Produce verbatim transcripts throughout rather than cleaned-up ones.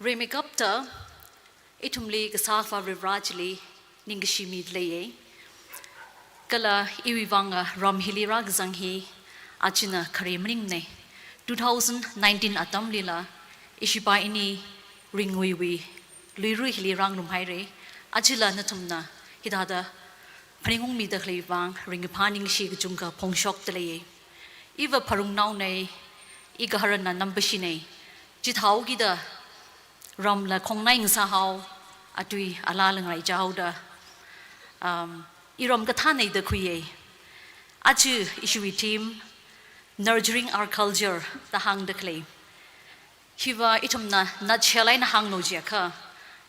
Rimeikapta ithumli kasā Akhava Varivara chili ningkashi mida leiya. Kala iwui vanga ram hili rākazang hi ajana khare maningnei. Two thousand nineteen atamlila ishipā ini Ringwuiwui Luira hili rāngarumhaira. Ajala nathumna hithāda phaningungmida khalei vang ringkaphā ningshi kachungkha phongshokda leiya. Iva pharungnaonei, igaharana Nampashinei. Chithāhaokida ramla khongnai ngasāhao, atui alala ngaraichaoda, um, iram kathānei da khuiya. Aja ishiwui theme, Nurturing Our Culture da hāngda khalei. Hiva ithumna nutshell eina hānglu jiakha,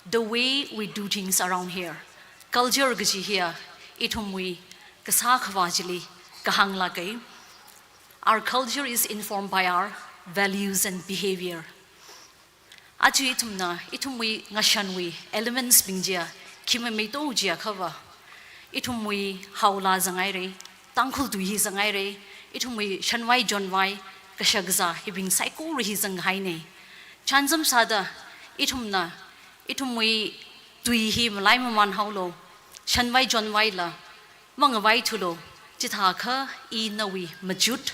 the way we do things around here. Culture kaji hiya ithumwui kasā Akhava chili kahānglāka. Our culture is informed by our values and behavior. Aja ithumna ithumwui ngashanwui elements bing chiya khi mamei to jiakhava, ithumwui haola zanghaira, Tangkhul tui hi zanghaira, ithumwui shanvai chonvai, kashak kazā hibing saikora hi zanghainei. Chānjam sāda ithumna ithumwui tui hi malai mamanhaolu, shanvai chonvaila mangavaithulu, chithākha inawui machut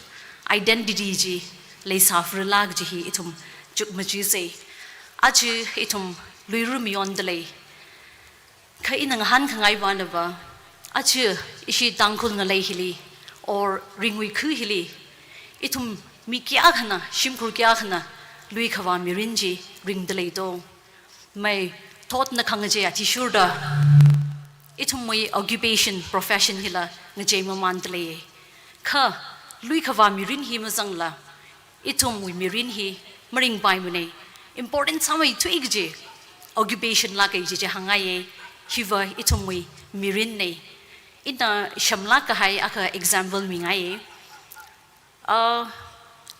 identity chi leisāfarala kaji hi ithum chukmajasei. Aja ithum Luira mayonda lei. Kha ina ngahānkhangai vānava, aja ishi Tangkhul ngalei hili, or Ringwui khu hili, ithum mi kayākhana, shimkhur kayākhana, Luikhavā mirin chi ringda lei to. Mai thotna khangachei athishurda, ithumwui occupation, profession hila ngachei mamanda lei. Kha Luikhavā mirin hi mazangla, ithumwui mirin hi maringpaimanei. Important sāmeithui kaji occupation lāka kaji chi hāngngaiya. Hiva ithumwui mirinnei. Ina shamlāk kahai akha example mingaiya. Uh,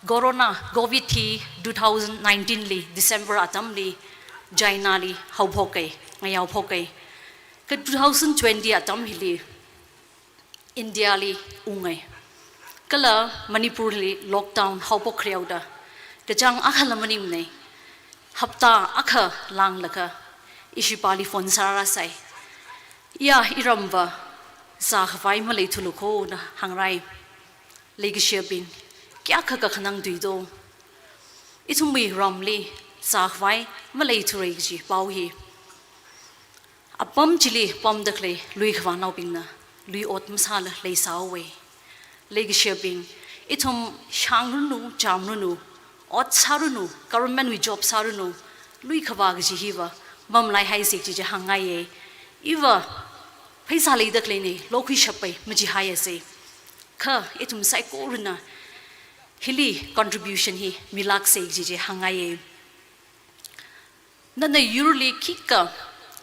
Corona, Covid hi two thousand nineteen li, December atamli, China li haophoka, ngayaophoka. Kha two thousand twenty atam hili, India li unga. Kala Manipur li lockdown haophok khareuda, kachāng akhala maningnei. Hapta akha langlaga, ishipāli phone sārāsai. Iya, iramva zākhavai maleithulu kho da hāngrai. Leikashiyabing, kayākha kakhanang tui to. Ithumwui ramli zākhavai maleithura kaji pao hi. Apam chili pamda khalei Luikhavānaobingna lui ot masāla leisāhaowa. Leikashiyabing, ithum shāngranu, chāmranu, ot sāranu, government wui job sāranu, Luikhavā kaji hiva mamalaihaisa kaji chi hāngngaiya. Iva pheisā leida khaleinei, lokhuishappai, machihaiyasa. Kha ithum saikorana hili contribution hi milāksa kaji chi hāngngaiya. Nana yurli khikha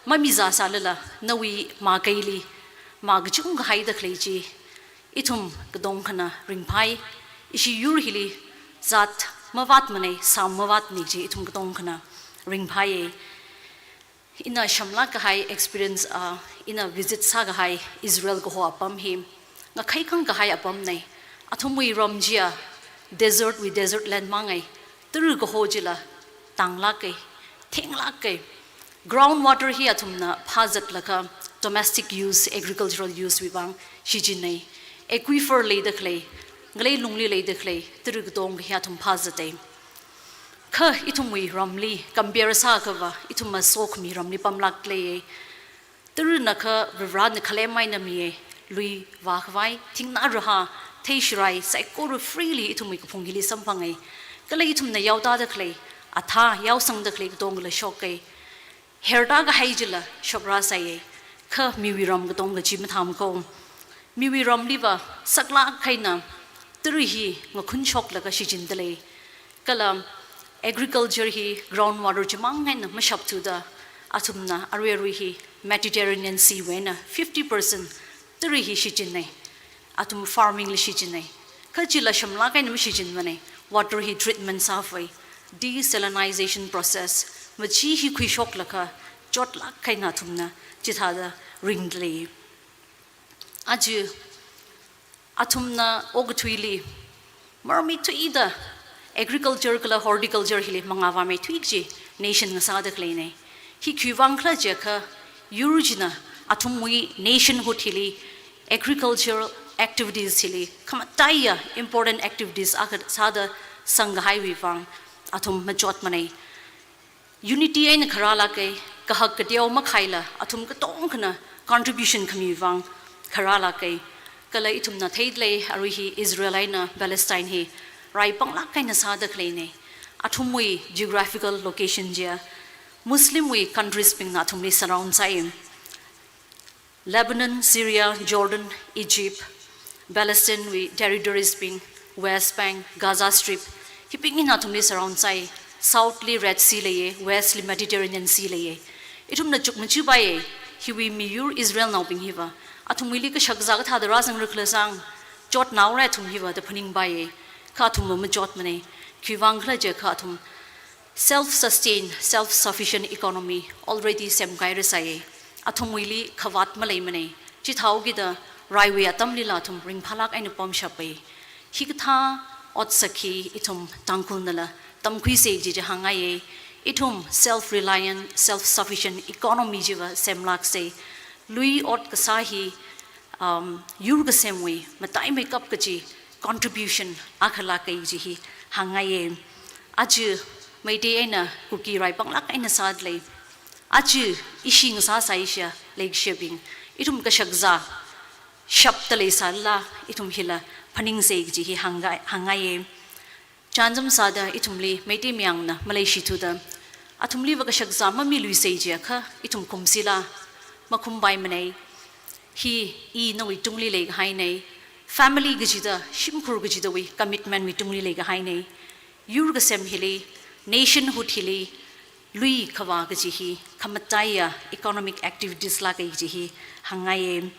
mamizāsālala, nawui makaili mā kachungkha haida khalei chi ithum katongkhana ringphai. Ishi yur hili zat mavātmanei, sam mavātnei chi ithum katongkhana ringphaiya. Ina shamlāk kahai experience, ah, ina visit sākahai Israel kaho apam hi ngakhaikhang kahai apamnei. Athumwui ram chiya desert wui desert land mangai. Tara kaho chila tānglāka, thenglāka. Ground water hi athumna phāzatlaga domestic use, agricultural use wui vang shichinnei. Aquifer leida khalei, ngalei lungli leida khalei tara katonga hi athum phāzatei. Kha ithumwui ramli compare sākhava, ithumva sokhami ramli pamlāk leiya. Tarana kha Varivarana khalem eina miya, lui vākhavai, thingnā rahā, theishirai, saikora freely ithumwui kaphung hili samphanga. Kala ithumna yaotāda khalei, athā yaosangda khalei katongala shoka. Herda kahai chila shokrasāya, kha miwui ram katonga chi mathāmana kho. Miwui ramliva saklāk eina tara hi ngakhun shoklaga shichinda lei. Kala agriculture hi ground water chimang eina mashapthuda, athumna arui arui hi Mediterranean Sea wui eina fifty percent tara hi shichinnei. Athum farming li shichinnei. Kha chila shamlāk eina mashichinmanei. Water hi treatment sāfai. Desalinization process. Machi hi khuishoklaga chotlāk eina athumna chithāda ringda lei. Aja athumna okathuili marmithuida Agriculture kala horticulture hili mangā vāmeithui kaji nation ngasāda khaleina. Hi khiwuivang khala jiakha, yur china athumwui nationhood hili agricultural activities hili khamataiya important activities akha sāda sangkahaiwui vang athum machotmana. Unity eina kharālāka, kahak kateo makhaila athum katongkhana contribution khamiwui vang kharālāka. Kala ithumna theida lei, arui hi Israel eina Palestine hi rai panglāk eina sāda khaleina. Athumwui geographical location chiya Muslimwui countries bingna athumli surround sāi. Lebanon, Syria, Jordan, Egypt, Palestine wui territories bing, West Bank, Gaza Strip, hibing hina athumli surround sāi. South li Red Sea leiya, West li Mediterranean Sea leiya. Ithumna chukmajapaiya, hiwui miyur Israelnaobing hiva athumwuili kashakazā kathāda rāzangra khala sāng, chotnaora athum hiva da phaningpaiya. Kha athumva machotmana. Khiwuivang khala jiakha athum self-sustained, self-sufficient economy already semkahai rāsāya. Athumwuili khavāt maleimana. Chithāhaokida raiwui atamlila athum ringphālāk eina pamshapa. Hikathā otsak hi ithum Tangkhulnala tamkhuisa kaji chi hāngngaiya. Ithum self-reliant, self-sufficient economy chiva semlāksa. Lui ot kasā hi, um, yur kasemwui mataimeikap kaji contribution akha lāka kaji hi hāngngaiya. Aja Meitei eina Kuki rai panglāk eina sāda lei. Aja ishi ngasā sāishiya leikashiyabing, ithum kashakazā shapta leisālala ithum hila phaningsa kaji hi hāngngaiya. Chānjam sāda ithumli Meitei mayangna maleishithuda athumliva kashakazā mamiluisa jiakha ithum khumsila? Makhumpaimana. Hi i nawui tungli leikahaina. Family kachida, shimkhur kachidawui commitment wui tungli leikahaina. Yur kasem hili, nationhood hili, lui khavā kaji hi khamataiya economic activities lāka kaji hi hāngngaiya.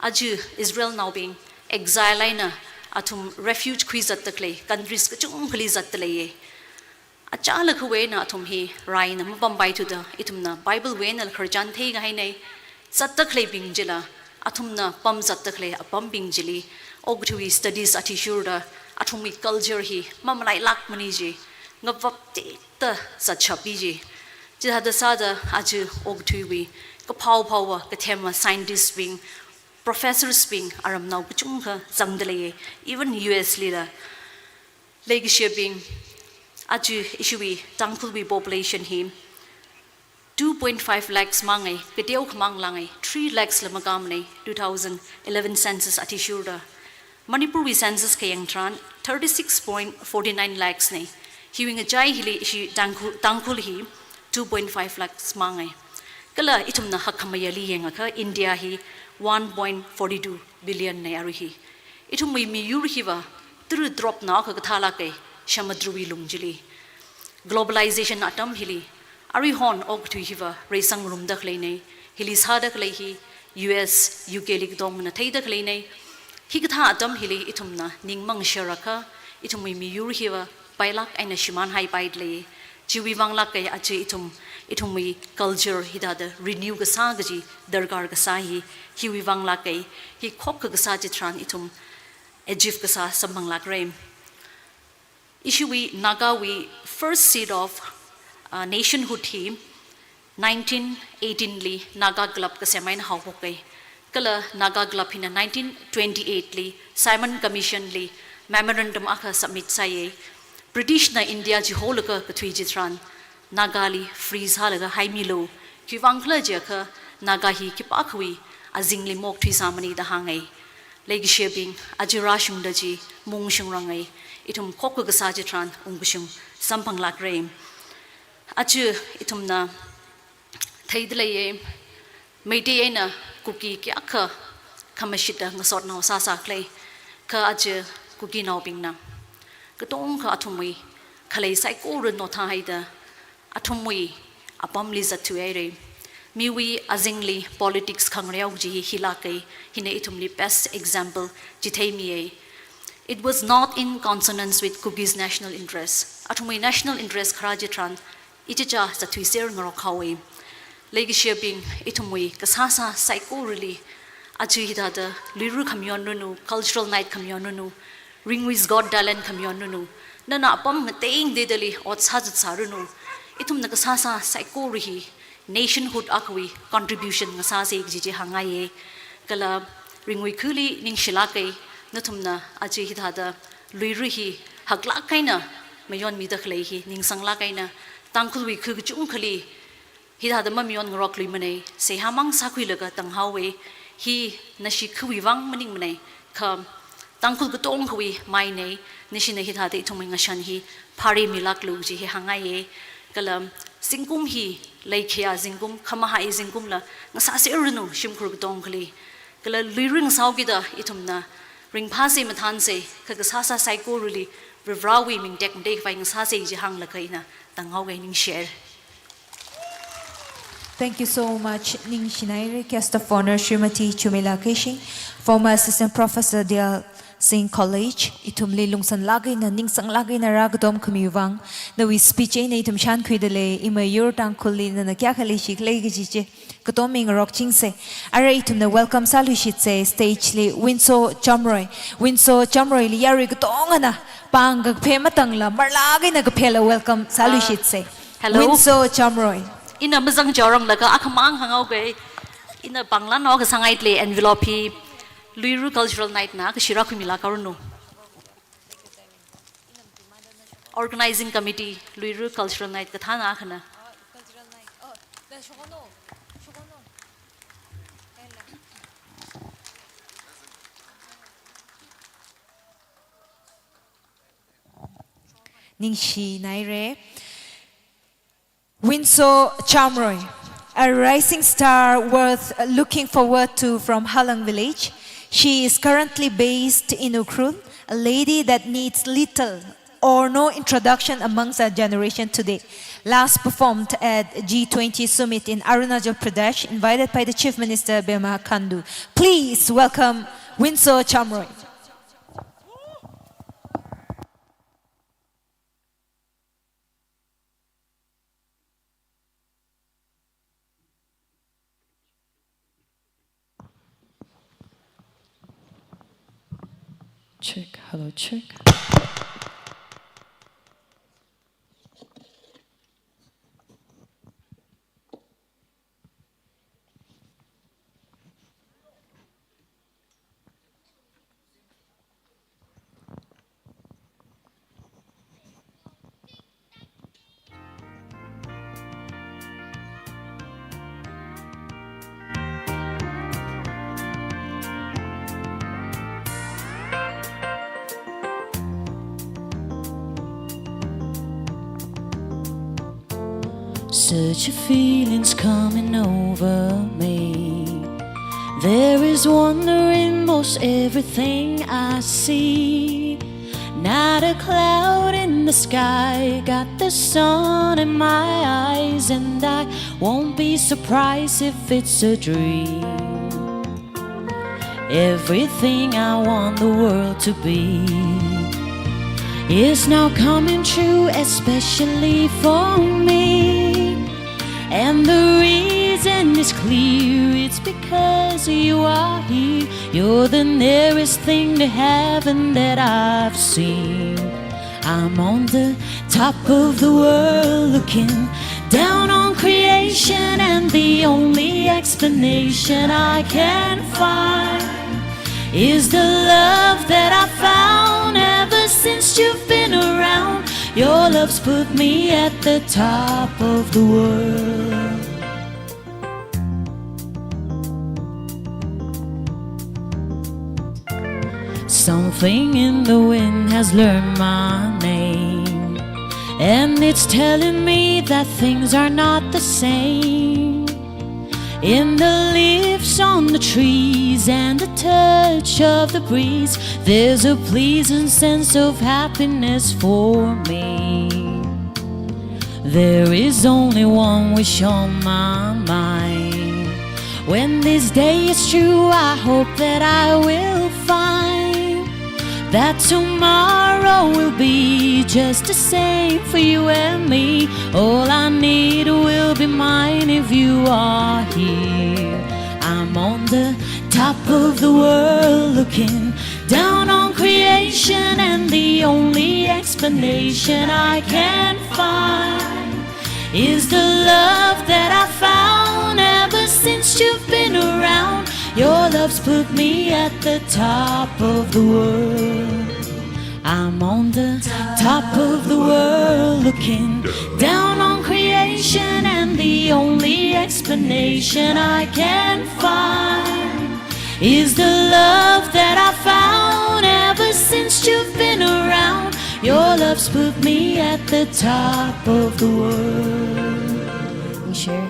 Aja Israelnaobing exile eina athum refuge khuizatta khalei countries kachungkhali zatta leiya. Achālakhawui eina athum hi raina mapampaithuda, ithumna Bible wui einala khararchan theikahaina. Zatta khaleibing chila, athumna pamzatta khalei apambing chili okathuiwui studies athishurda athumwui culture hi mamalailākmana ji, ngavaptida zatshappi ji. Chithāda sāda aja okathuiwui kaphao phaowa, kathema scientist bing, professors bing, aramnao kachungkha zangda leiya, even U S lila. Leikashiyabing, aja ishiwui Tangkhulwui population hi two point five lakhs māngai, kateokha mānglāngai, three lakhs la makāmana, two thousand eleven census athishurda. Manipurwui census kayang tharan thirty-six point forty-nine lakhs na. Hiwui ngachai hili ishi Tangkhul, Tangkhul hi two point five lakhs māngai. Kala ithumna hakhamayali yangakha India hi one point forty-two billion na arui hi. Ithumwui miyur hiva tara taropnao akha kathā lāka shamadruwui lung chili. Globalization atam hili, aruihon okathui hiva reisangrumda khaleina. Hili sāda khalei hi U S, U K li katongna theida khaleina. Hikathā atam hili ithumna ning mangasharakha, ithumwui miyur hiva pailāk eina shimānhaipaida lei. Chiwui vang lāka aja ithum, ithumwui culture hithāda renew kasā kaji darkar kasā hi, hiwui vang lāka. Hi khokkha kasā chitharan ithum achieve kasā samphanglākra. Ishiwui Nagawui first seed of, uh, nationhood hi nineteen eighteen li Naga Club kasem eina haophoka. Kala Naga Club hina nineteen twenty-eight li Simon Commission li memorandum akha submit sāya. British na India chiholaga kathui chitharan Nagali free sālaga haimilu. Khiwuivang khala jiakha Naga hi khipākhawui azingli maokthuisāmana da hānga. Leikashiyabing, aja rāshungda chi maungshungranga. Ithum khokkha kasā chitharan ungkashung samphanglākra. Aja ithumna theida leiya, Meitei eina Kuki kayākha khamashita ngasotnao sāsā khalei, kha aja Kukinaobingna katongkha athumwui khalei saikora nothahaida athumwui apamli zatthuihaira. Miwui azingli politics khangareo kaji hi hilāka, hina ithumli best example chitheimiya. It was not in consonance with Kuki's national interest. Athumwui national interest kharā chitharan ichicha zatthuiser ngarok haowa. Leikashiyabing, ithumwui kasāsā saikorali, aja hithāda Luira khamayon ranu, cultural night khamayon ranu, Ringwis Got Talent khamayon ranu, Nana apam mateng dedali ot sāzat sāranu. Ithumna kasāsā saikora hi nationhood akhawui contribution ngasāsa kaji chi hāngngaiya. Kala ringwui khali ningshilāka, nathumna aja hithāda Luira hi haklāk eina mayonmida khalei hi ningsanglāk eina Tangkhulwui khu kachungkhali hithāda mamayonngarokluimana, seihā mang sākhuilaga tanghaowa, hi nashi khuwui vang maningmana, kha Tangkhul katongkhawui maina, nashina hithāda ithumwui ngashan hi phāremilāklu kaji hi hāngngaiya. Kala zingkum hi, leikhayā zingkum, khamahai zingkumla ngasāserranu shimkhur katongkhali. Kala Luira ngasaokida ithumna ringphāsa mathānsa, kha kasāsā saikorali Varivarāwui ming tekmatei khavai ngasāsa kaji hānglaga ina tanghaowa, ningshiya. Thank you so much, ningshinaira. Guest of Honour, Srimati Chumila Keishing, former Assistant Professor, Diyal Singh College, ithumli lungsanlāk eina, ningsanglāk eina rākatom khamiwui vang, nawui speech eina ithum shānkhuida lei, imayur Tangkhulli nana kayākha leishikhala kaji chi katom mingarokchingsa. Ara ithumna welcome sāluishitsa, stage li Winso Chamroy. Winso Chamroyli yarui katongana pāng kaphā matangla marlāk eina kaphāla welcome sāluishitsa. Ah, hello. Winso Chamroy. Ina mazangchaoranglaga akhamang hānghaoga, ina pānglan akha sāngaidalei envelope hi Luira Cultural Night na kashira khuimilākranu. Organizing Committee, Luira Cultural Night kathāna akhana. Ningshinaira. Winso Chamroy, a rising star worth looking forward to from Halang village. She is currently based in Ukhrul, a lady that needs little or no introduction amongst our generation today. Last performed at G twenty summit in Arunachal Pradesh, invited by the Chief Minister Pema Khandu. Please welcome Winso Chamroy. Check, hello, check. Such a feeling's coming over me. There is wonder in most everything I see. Not a cloud in the sky, got the sun in my eyes, and I won't be surprised if it's a dream. Everything I want the world to be is now coming true, especially for me. And the reason is clear, it's because you are here. You're the nearest thing to heaven that I've seen. I'm on the top of the world looking down on creation, and the only explanation I can find is the love that I found ever since you've been around. Your love's put me at the top of the world. Something in the wind has learned my name, and it's telling me that things are not the same. In the leaves on the trees and the touch of the breeze, there's a pleasing sense of happiness for me. There is only one wish on my mind. When this day is through, I hope that I will find that tomorrow will be just the same for you and me. All I need will be mine if you are here. I'm on the top of the world looking Down on creation, and the only explanation I can find is the love that I found ever since you've been around. Your love's put me at the top of the world. I'm on the top of the world, looking down on creation, and the only explanation I can find is the love that I found ever since you've been around. Your love's put me at the top of the world. We share.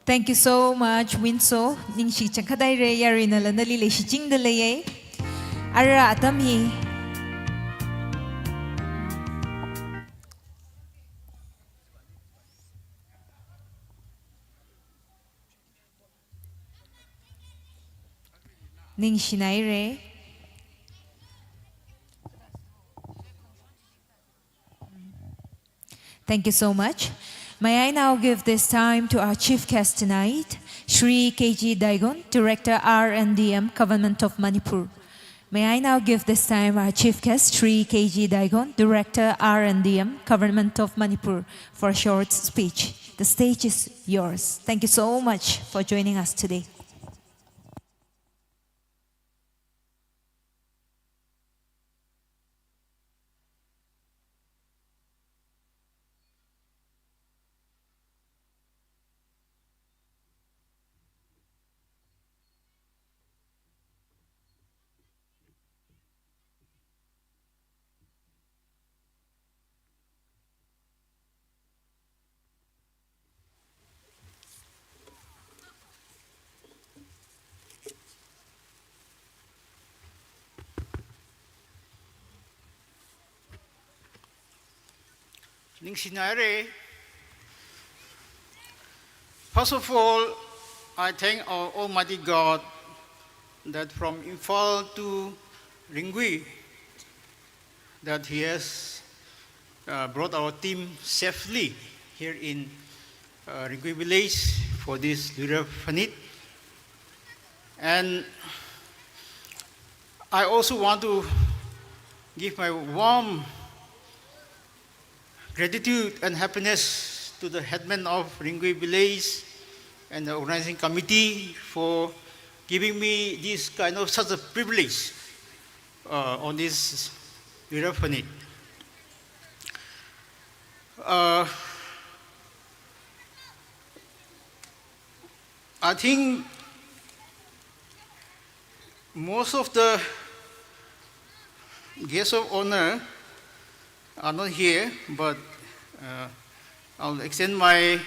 Thank you so much, Winso. Ningshi changkhat haira, yaruina la nali leishichingda leiya. Ara atam hi. Ningshina haira. Thank you so much. May I now give this time to our chief guest tonight, Shri K G Daigon, Director R and D M, Government of Manipur. May I now give this time our chief guest, Shri K G Daigon, Director R and D M, Government of Manipur, for a short speech. The stage is yours. Thank you so much for joining us today. Ningshina haira. First of all, I thank our Almighty God that from Imphal to Ringui, that He has, uh, brought our team safely here in, uh, Ringui village for this Luira Phanit. And I also want to give my warm gratitude and happiness to the headman of Ringui village and the organizing committee for giving me this kind of such a privilege, uh, on this Luira Phanit. Uh, I think most of the guests of honor are not here, but, uh, I'll extend my,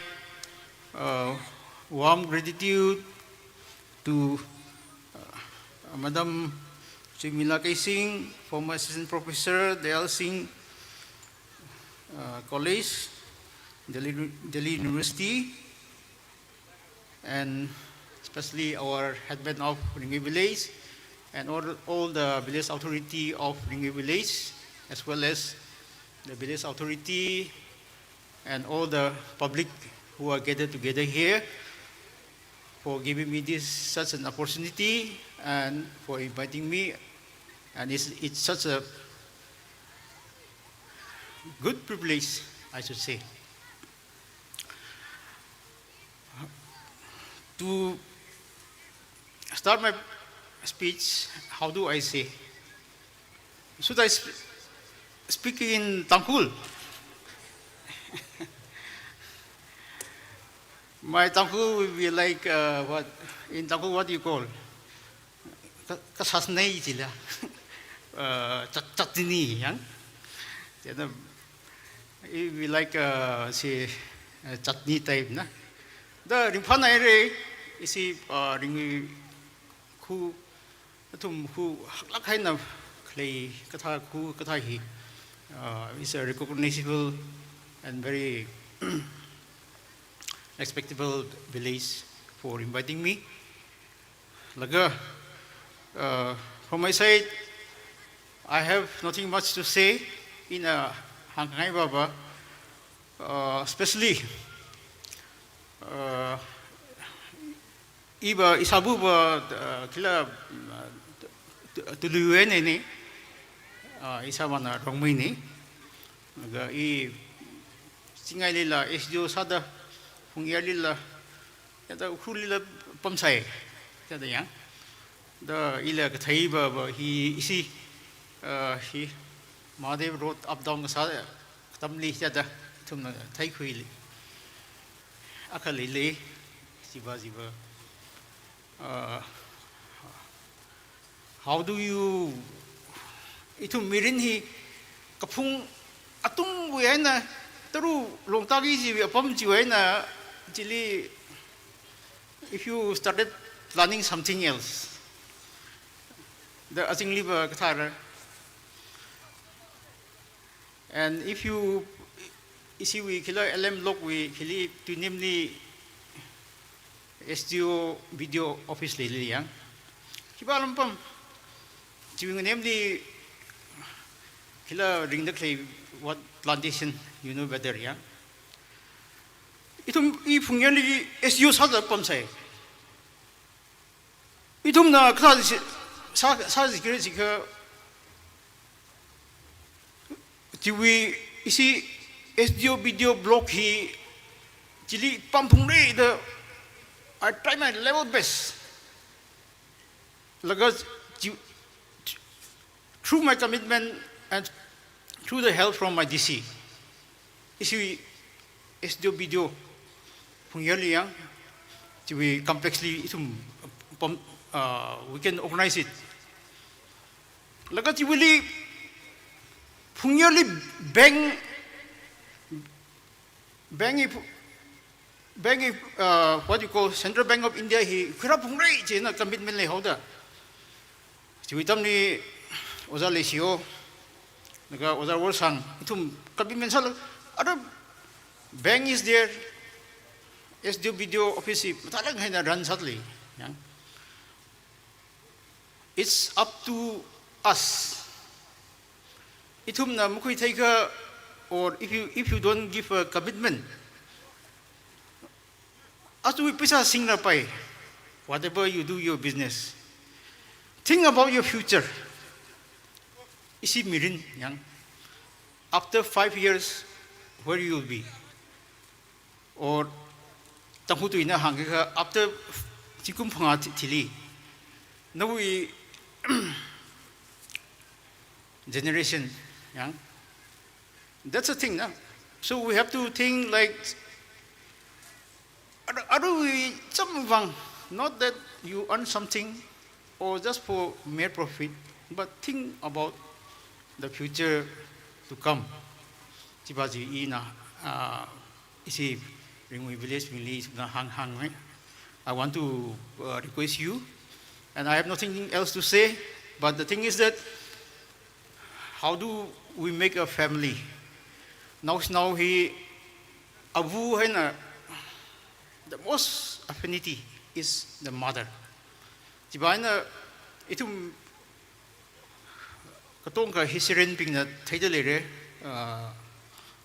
uh, warm gratitude to, uh, Madam Sumila Keishing, former assistant professor, Dayal Singh, uh, College, Delhi, Delhi University, and especially our headman of Ringui village and all, all the village authority of Ringui village, as well as the village authority and all the public who are gathered together here for giving me this such an opportunity and for inviting me. And it's, it's such a good privilege, I should say. To start my speech, how do I say? Should I sp-, speak in Tangkhul? My Tangkhul will be like, uh, what, in Tangkhul, what do you call? Ka, kasasnei chila. Uh, chat-, chutney, yang. Chieina, it will be like, uh, say, uh, chutney type na. Da ringphānhaira, ishi, uh, Ringui khu, athum khu haklāk eina khalei kathā khu kathā hi, uh, is a recognizable and very respectable village for inviting me. Laga, uh, from my side, I have nothing much to say in a hāngngai baba, uh, especially Uh, iva, ishāvā va, uh, khila, uh, tu-, tu-, tuluiwui einana, uh, ishāvāna Rongmeina. Laga i Singngailila S D O sāda, Phungyarlila, yāda Ukhrulila pamsai, yāda yang. Da ila kathei va, va hi ishi, uh, hi Mahadev Road up down kasā katamli yāda ithumna theikhuili. Akha leili, chiva chiva. Uh, how do you, ithum mirin hi kaphung atungwui eina, tara longtaki chiwui apam chiwui eina, chili, if you started planning something else, the azingli va kathara. And if you, ishiwui khila L M Lockwui khili tuinemli S D O B D O office leili yang. Khiva lampam. Chiwui nganemli khila ringda khalei what plantation, you know better, yang. Ithum i Phungyarli S D O sāda pamsai. Ithumna kha si, sā, sā zikre zikha, chiwui ishi S D O B D O block hi chili pamphungra da, I try my level best. Laga chi, through my commitment and through the help from my D C, ishi S D O B D O Phungyarli yang, chiwui complex li ithum pam, uh, we can organize it. Laga chiwuili Phungyarli bank, bank i phu-, bank i, uh, what you call, Central Bank of India hi khuirāphungra china commitment leihaoda. Chiwui atamli Ojā Leishiyo, laga Ojā Worsang, ithum commitment sāla, other bank is there, S D O B D O office hi mathālāk eina run sāli, yang. It's up to us. Ithumna makhuithei kha, or if you, if you don't give a commitment, aja paisa singra pai, whatever you do your business, think about your future. Ishi mirin yang, after five years, where you will be? Or Tangkhul tuina hāngkha, after zingkum phangā thi-, thili, nawui generation, yang. That's the thing, na? So we have to think like, aja, aja wui cham vang, not that you earn something or just for mere profit, but think about the future to come. Chiva chi ina, ah, ishi Ringui village bingli na hāng hāng, eh. I want to, uh, request you, and I have nothing else to say, but the thing is that, how do we make a family? Naoshinao hi ava eina, the most affinity is the mother. Chiva eina ithum katonga historian bingna theida leira, uh,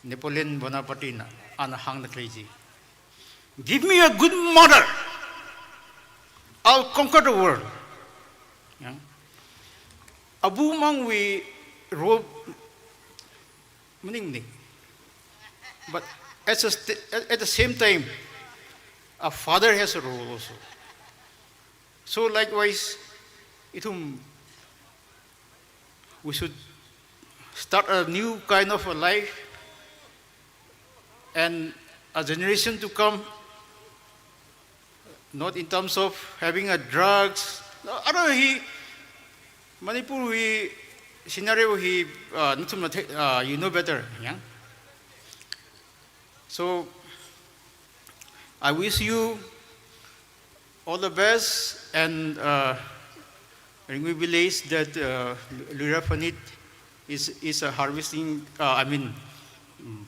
Napoleon Bonaparte na, ana hāngda khalei chi. "Give me a good mother, I'll conquer the world." Yang. Ava mangwui role maningmana. But at the st-, at, at the same time, a father has a role also. So likewise, ithum, we should start a new kind of a life and a generation to come, not in terms of having a drugs. No, aja hi, Manipurwui scenario hi, uh, nathumna the-, uh, you know better, yang. So, I wish you all the best, and, uh, Ringui village that, uh, Luira Phanit is, is a harvesting, uh, I mean, mm,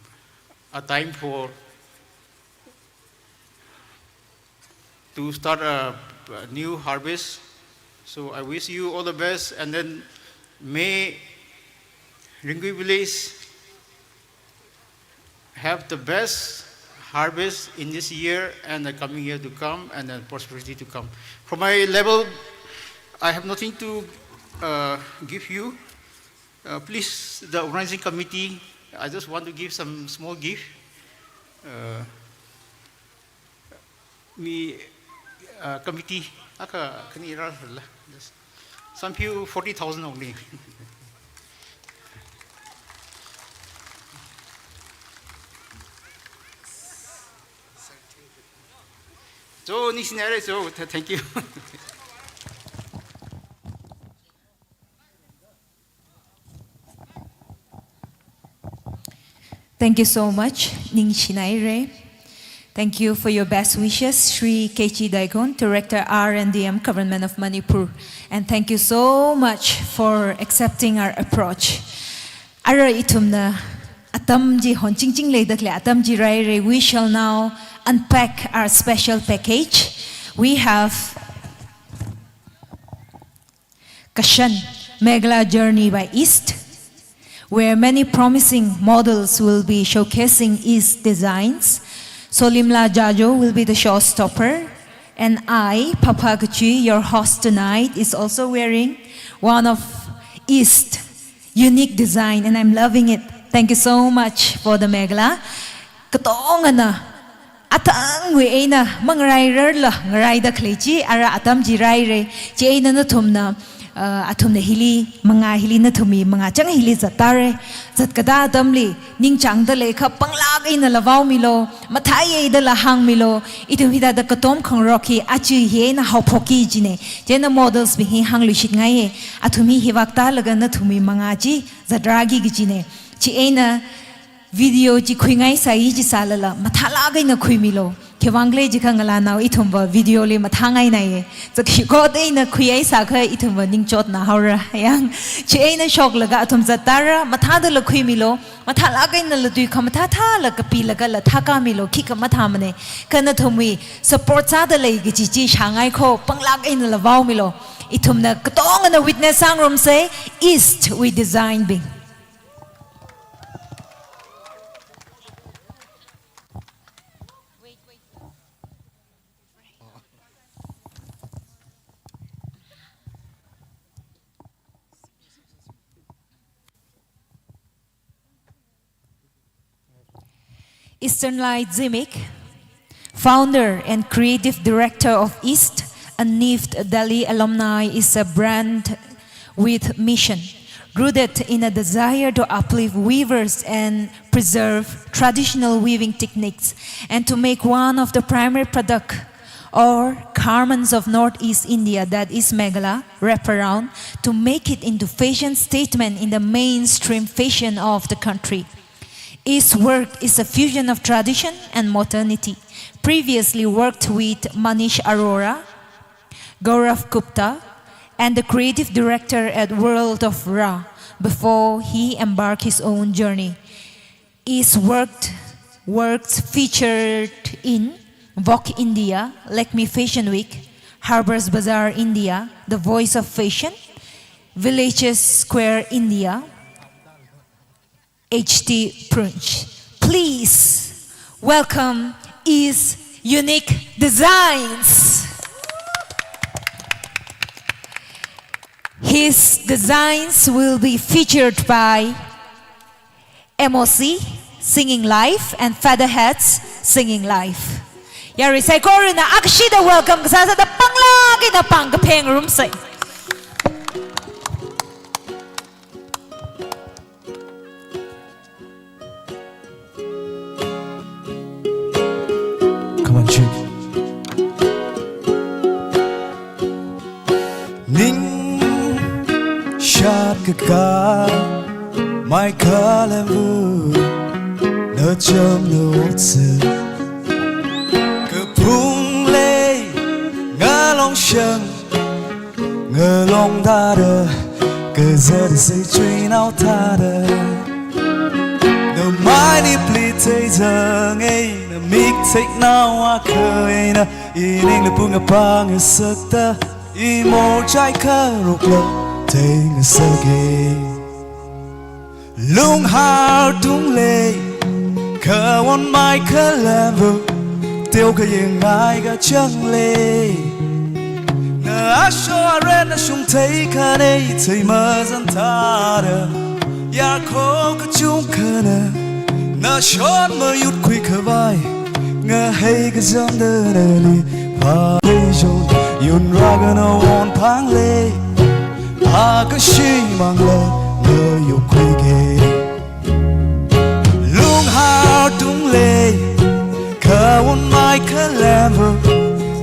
a time for to start a, a new harvest. So I wish you all the best, and then may Ringui village have the best harvest in this year and the coming year to come and the prosperity to come. From my level, I have nothing to uh, give you. Uh, please, the organizing committee, I just want to give some small gift. Uh, mi uh, committee, aka kani ra la. Just some few forty thousand only. So, ningshinaira, so th- thank you. Thank you so much, ningshinaira. Thank you for your best wishes, Shri K G Daigon, Director R and D M, Government of Manipur. And thank you so much for accepting our approach. Ara ithumna atam chi honchingching leidakhalei atam chi rāhaira. We shall now unpack our special package. We have Kashan, Meghalaya Journey by East, where many promising models will be showcasing East designs. Solimla Jajo will be the showstopper, and I, Phapha Kachui, your host tonight, is also wearing one of East unique design, and I'm loving it. Thank you so much for the Meghalaya. Katongana athangwui eina mangarāirarla ngaraidakhalei chi ara atam chi rāhaira. Chieina nathumna, uh, athumna hili mangā, hili nathumwui mangā chang hili zattāra. Zatkada atamli ningchāngda leiakha panglāk einala vaomilu, mathāi eidala hāngmilu. Ithum hithāda katom khangarok hi aja hi eina haophokki kajina. Chieina models bing hi hāngluishitngaiya. Athum hi hivāk tālaga nathumwui mangā chi zatrāki kajina. Chieina video chi khuingaisai jisālala mathālāk eina khuimilu. Khiwuivang khala jiakha ngalānao ithumva video li mathāngainaiya. Zakshikot eina khuihaisākha ithumva ningchotna haora yang. Chieina shoklaga athum zattāra, mathādala khuimilu. Mathālāk einala tui khamathā thāla kapilagala thākāmilu, khikha mathāmana. Kha nathumwui support sāda lei kaji chi shāngai kho, panglāk einala vaomilu. Ithumna katongana witness sāngarumsa, East wui design bing. Eastern Light Zimik, founder and creative director of East, a NIFT Delhi alumni, is a brand with mission, rooted in a desire to uplift weavers and preserve traditional weaving techniques, and to make one of the primary product or garments of Northeast India, that is Meghalaya, wrap around to make it into fashion statement in the mainstream fashion of the country. His work is a fusion of tradition and modernity. Previously worked with Manish Arora, Gaurav Gupta, and the creative director at World of Ra before he embarked his own journey. His worked, works featured in Vogue India, Lakme Fashion Week, Harbour's Bazaar India, The Voice of Fashion, Villages Square India, H T Prunch. Please welcome East Unique Designs. His designs will be featured by M O C Singing Live and Featherheads Singing Live. Yarui saikorana akashida welcome kasā sāda panglāk eina pāng kaphengrumsa. Come on, Chief. Ningshat kaka, mai khalemvu, nachamna otsi. Kaphung lei, ngalongshang, ngalong thāda, kazat sāchui nao thāda. Namaini pli theizanga, namik theinaowa khaina, iningli pung apang asakta, imo chai kharokla theingasaka. Lunghar tung lei, Kawon mai khalemva, teokha yangngai kachāng lei. Na asho aren na shungthei khanei, thei mazan thāda. Yarkho kachungkhana, na shon mayut khuikhavai, ngahei kazangda nali pha. Pei shon, yunra khanawon phang lei. Akha shimangla, na yuk khuike. Lunghar tung lei, kawon mai khalemva,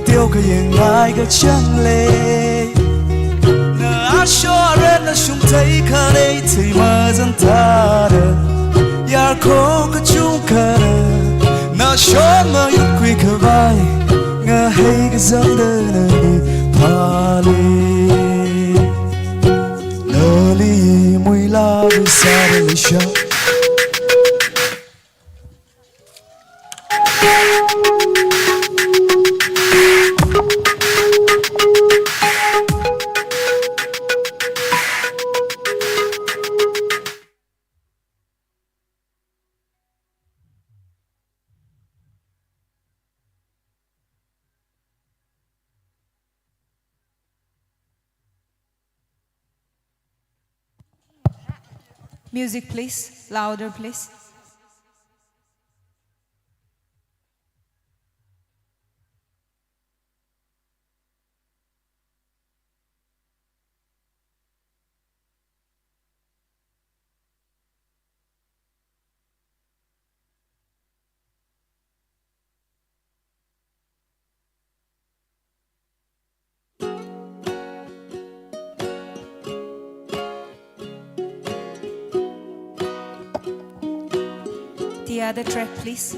teokha yangngai kachāng lei. Na asho aren na shungthei khanei, thei mazan thāda. Yarkho kachungkhana, na shon mayut khuikhavai, ngahei kazangda nali pha lei. Nali muila visāda leisha. Music, please. Louder, please. The other track, please.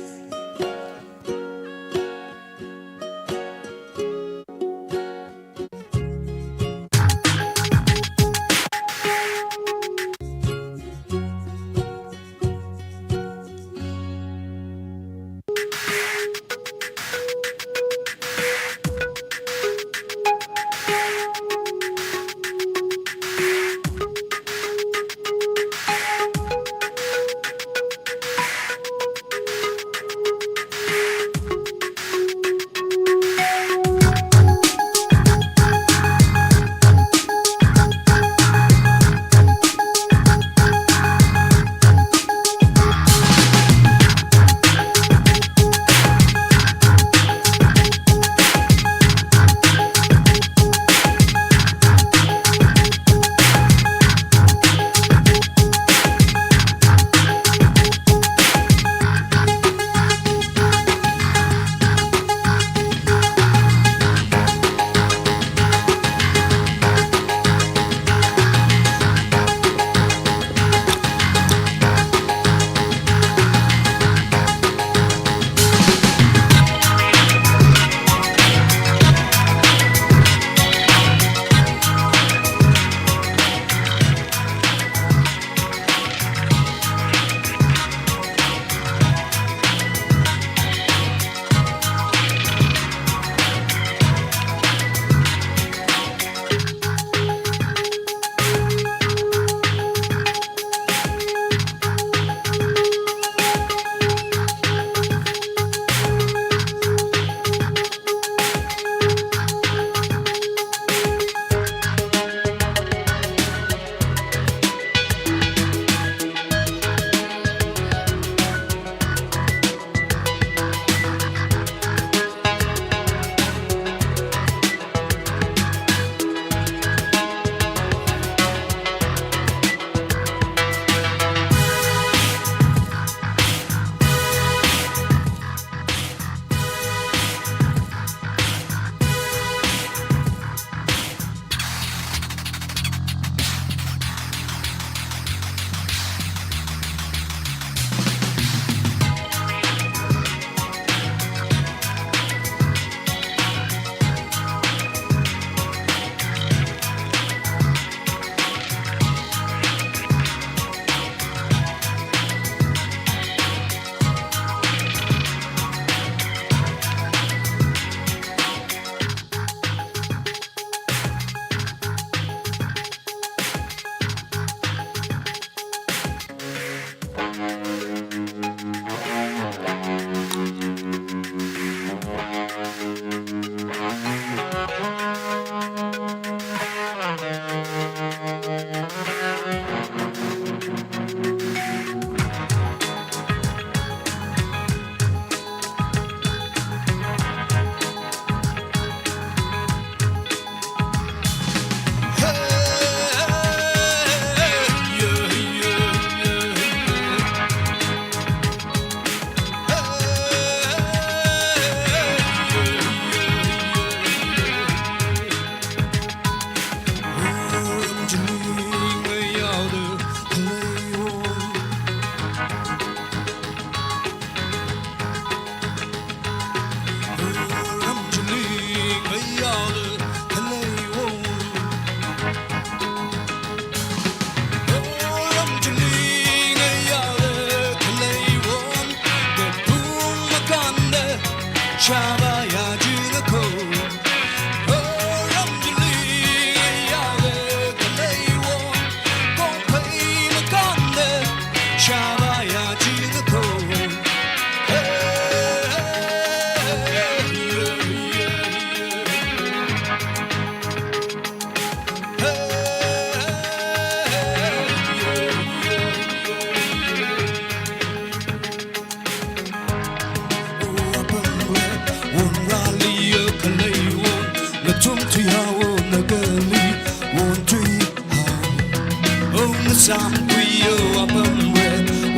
Ngasāmkhuiya apamwui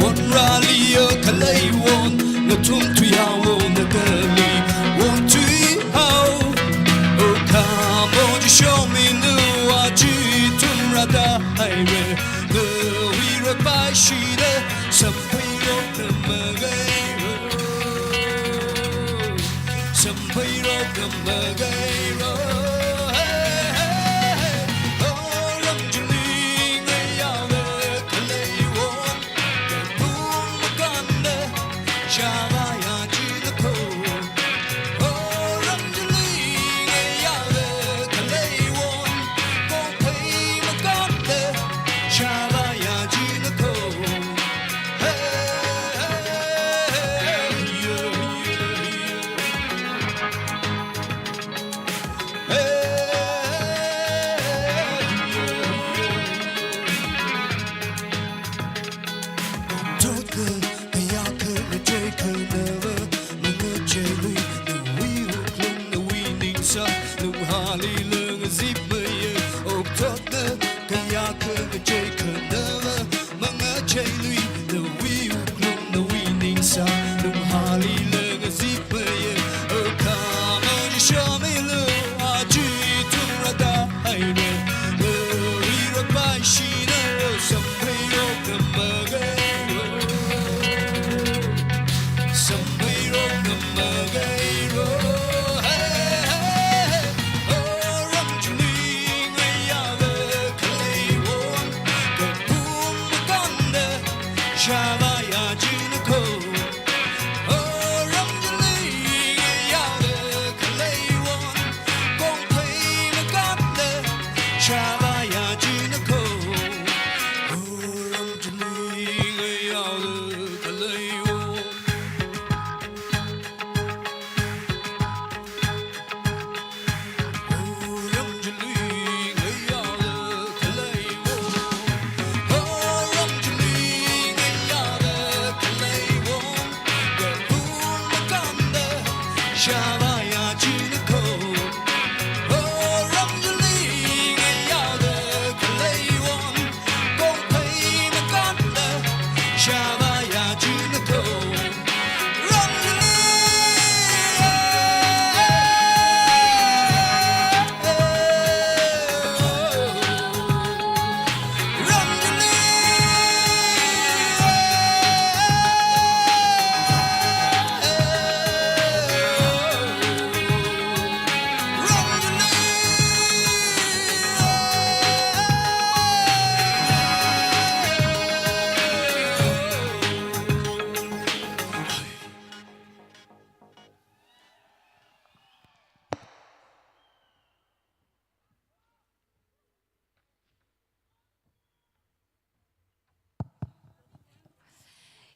wonrāliya khaleiwon, ngathumthuihaowa nakali wonchuihao. O khamong chi shomi nu aja ithum rāda haire, nawui rāpaishida samphairok namagairo. Samphairok namagairo. Hey, hey, hey. O ram chili ngayāla khaleiwon, kapung makānda shavāya china ko. O ram chili ngayāla khaleiwon, kongphei makānda shavāya china ko. Kayākha ngachei khanava, mangacheilui nawui wuklung nawui ningsang, nunghālila ngazipmaya. O khamong chi shomilu, aja ithum rāda haire, nawui rāpaishina, samphairok namagairo. Samphairok namagairo. Hey, hey, hey. O ram chili ngayāla khaleiwon, kapung makānda shavāya china ko. O ram chili ngayāla khaleiwon, kongphei makānda shavāya china ko. O ram chili ngayāla khaleiwon.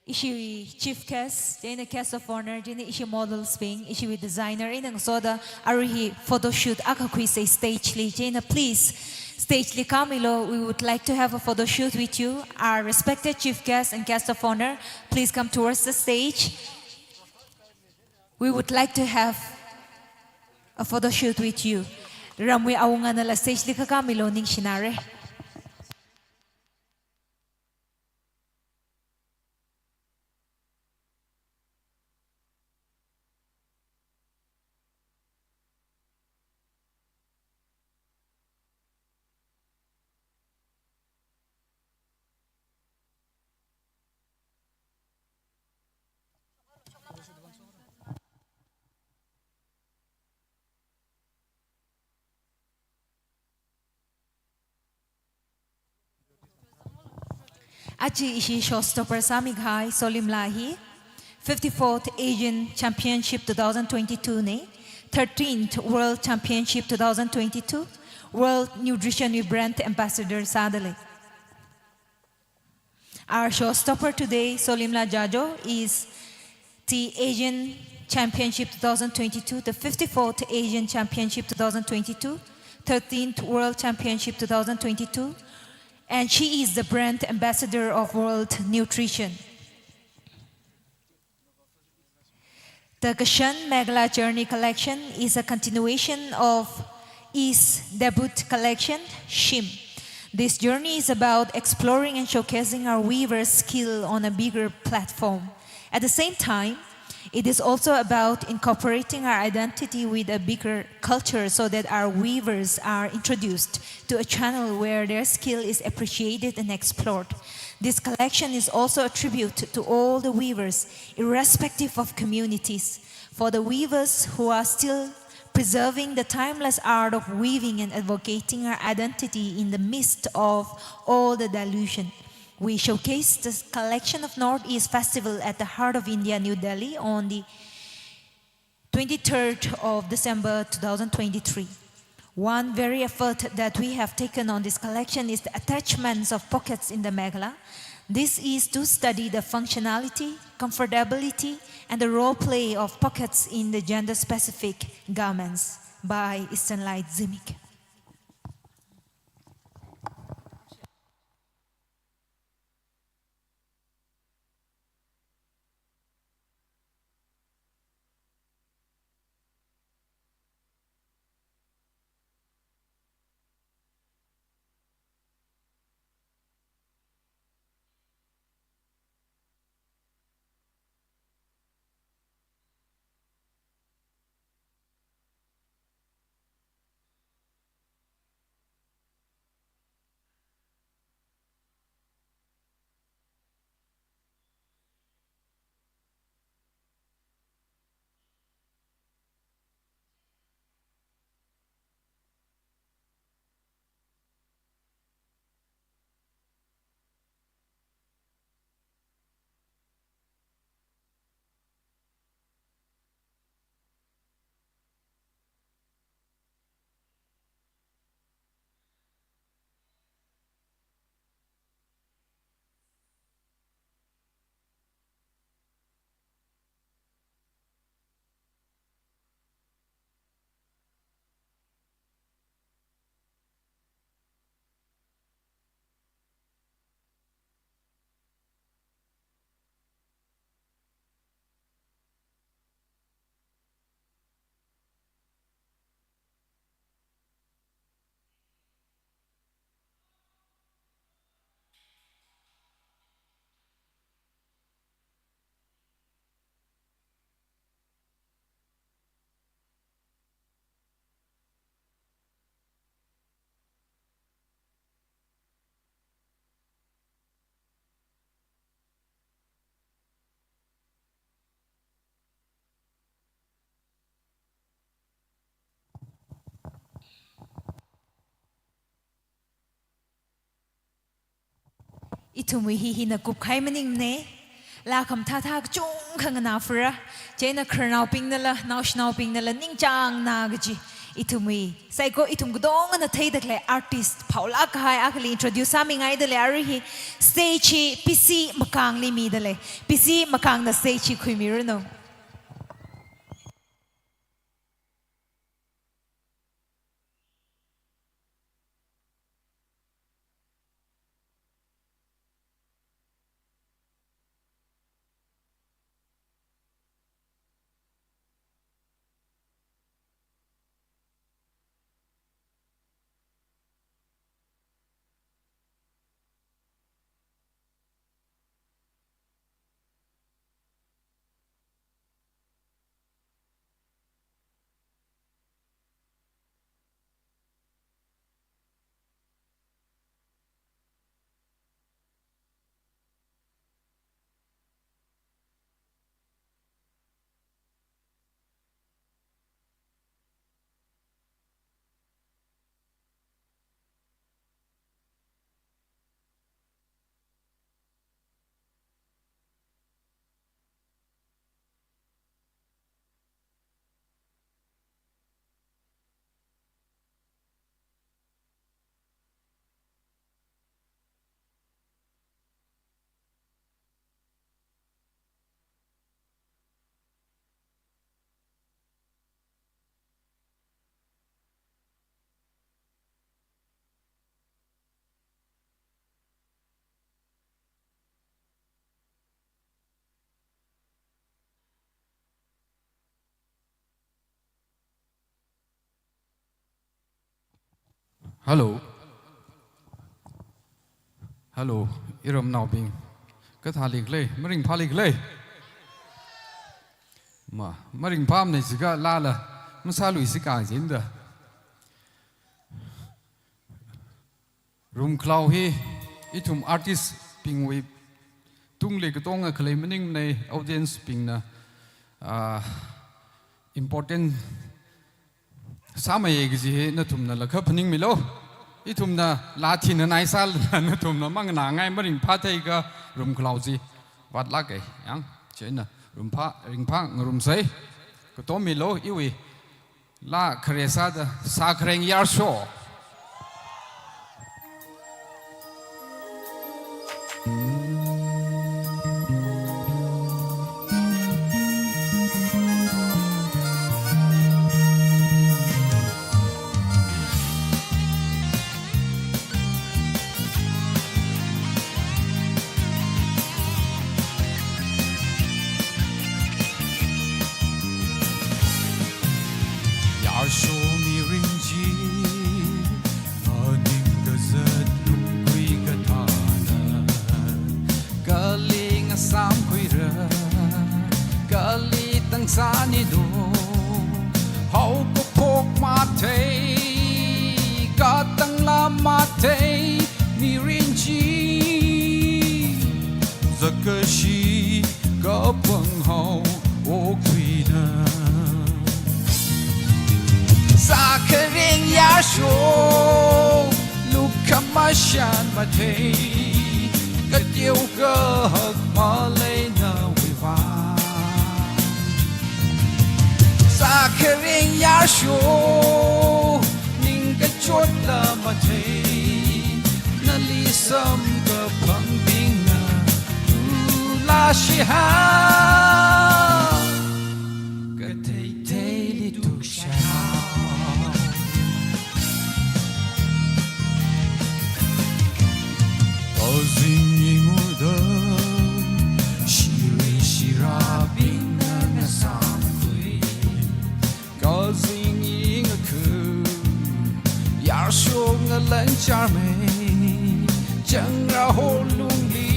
Ishi chief guest, chieina guest of honour, chieina ishi models bing, ishi designer, ina ngasoda arui hi photoshoot akha khuisa stage li, chieina please, stage li kāmilu, we would like to have a photoshoot with you. Our respected chief guest and guest of honour, please come towards the stage. We would like to have a photoshoot with you. Ramwui awunganala stage li khakāmilu ningshinare. Aja ishi showstopper sāmikahai Solimla hi, fifty-fourth Asian Championship two thousand twenty-two na, thirteenth World Championship two thousand twenty-two, World Nutrition wui Brand Ambassador sādalei. Our showstopper today, Solimla Jajo, is the Asian Championship two thousand twenty-two, the fifty-fourth Asian Championship two thousand twenty-two, thirteenth World Championship two thousand twenty-two, and she is the brand ambassador of World Nutrition. The Kashan Meghalaya Journey collection is a continuation of East debut collection, Shim. This journey is about exploring and showcasing our weavers' skill on a bigger platform. At the same time, it is also about incorporating our identity with a bigger culture so that our weavers are introduced to a channel where their skill is appreciated and explored. This collection is also a tribute to all the weavers, irrespective of communities. For the weavers who are still preserving the timeless art of weaving and advocating our identity in the midst of all the delusion. We showcase this collection of Northeast Festival at the Heart of India, New Delhi, on the twenty-third of December two thousand twenty-three. One very effort that we have taken on this collection is the attachments of pockets in the Meghalaya. This is to study the functionality, comfortability, and the role play of pockets in the gender-specific garments by Eastern Light Zimik. Ithumwui hi hina kupkahai maningmana. Laa khamathā thā kachungkha nganāfara. Chieina khararnaobingnala, naoshinaobingnala, ningchāngna kaji. Ithumwui, saikora ithum katongana theida khalei artist, phaolāk kahai akhali introduce sāmingaida lei, arui hi stage hi P C Makangli mida lei. P C Makangna stage hi khuimiranu. Hello. Hello, iramnaobing. Kathālikhala, maringphālikhala? Ma, maringphāmana jiakha lala, masāluisika jida. Rumkhalao hi, ithum artist bingwui tungli katonga khalei maningmana, audience bingna, ah, important sāmeiya kaji hi nathumnala kha phaningmilu. Ithumna laa thina naisālala nathumna manganāngai, maringphātheiakha rumkhalao chi vātlāka. Yang, chieina rumphā, ringphāngarumsa. Katommilu, iwui laa khare sāda, Sākhareng Yarsho. Yarsho mirin chi, aning kazat lungkui kathāna, kali ngasāmkhuira, kali tangsānilu, haokaphok mathei, katangla mathei, mirin chi, zakkashi kapanghao okthuina. Sākhareng Yarsho, lukhamashan mathei, kateokahak maleina wuiva. Sākhareng Yarsho, ningkachotla mathei, nali samkaphangbingna tula shihao, katheitheili tukshao. Azing inguda, shiri shirabingna ngasāmkhui. Kazing ingakhu, Yarsho ngalang charmei, changra holungli,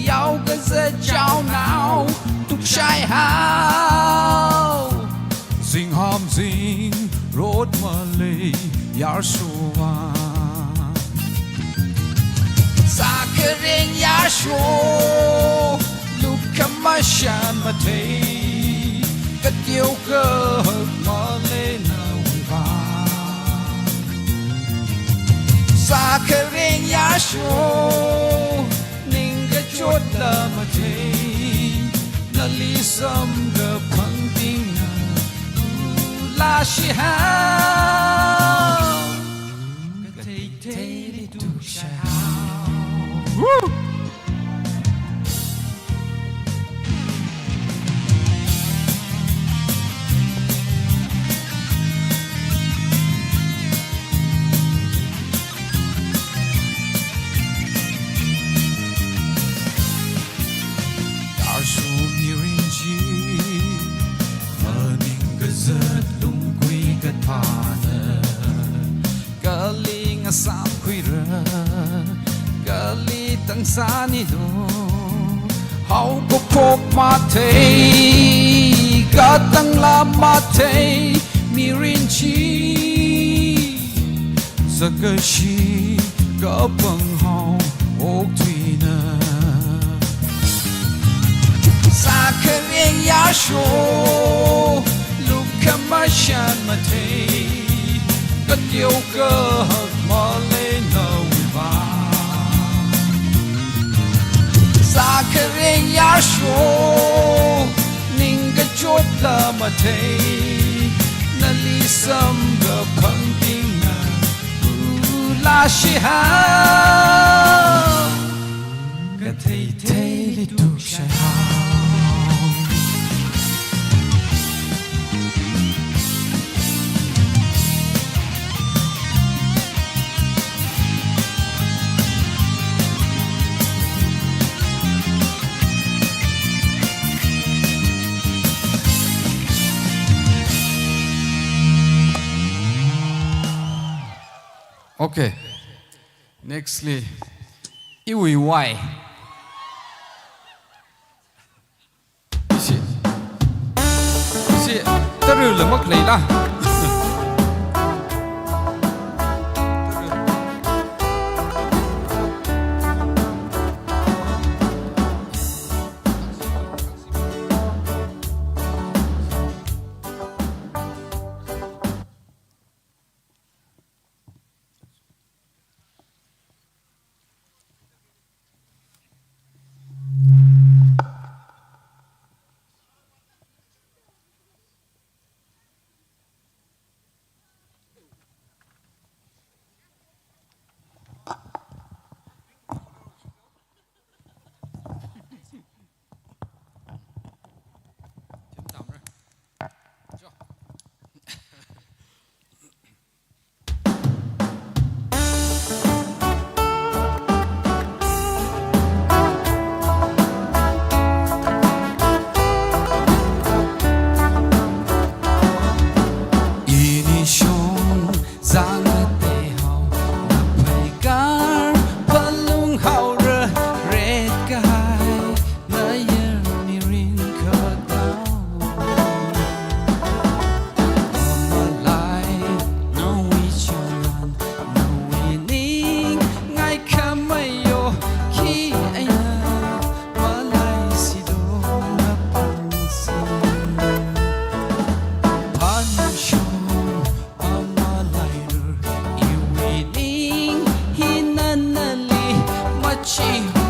yao kazat chaonao, tukshai hao. Zingham zingrot malei, Yarshowa. Sākhareng Yarsho, lukhamashan mathei, kateokahak maleina wuiva. Sākhareng Yarsho, ningkachotla mathei, nali samkaphangbingna tula shihao, katheitheili tukshao. Woo! Yarsho mirin chi, aning kazat lungkui kathāna, kali ngasāmkhuira, kali tangsānilu, haokaphok mathei, katangla mathei, mirin chi, zakkashi kapanghao okthuina. Sākhareng Yarsho, lukhamashan mathei, kateokahak maleina wuiva. Sākhareng Yarsho, ningkachotla mathei, nali samkaphangbingna tula shihao, katheitheili tukshai hao. Okay. Nextly, Iwui wai. Ishi. Ishi. Tara lāmak leila. Ini shong zanga tehao, na phaikar palung haora ret kahai, na yer mirin khatao. Malai, nawui chānlan, nawui ningai khamei yo, khi eina malai sido na pangsi. Phanshong amalairur, iwui ning hina nali machiho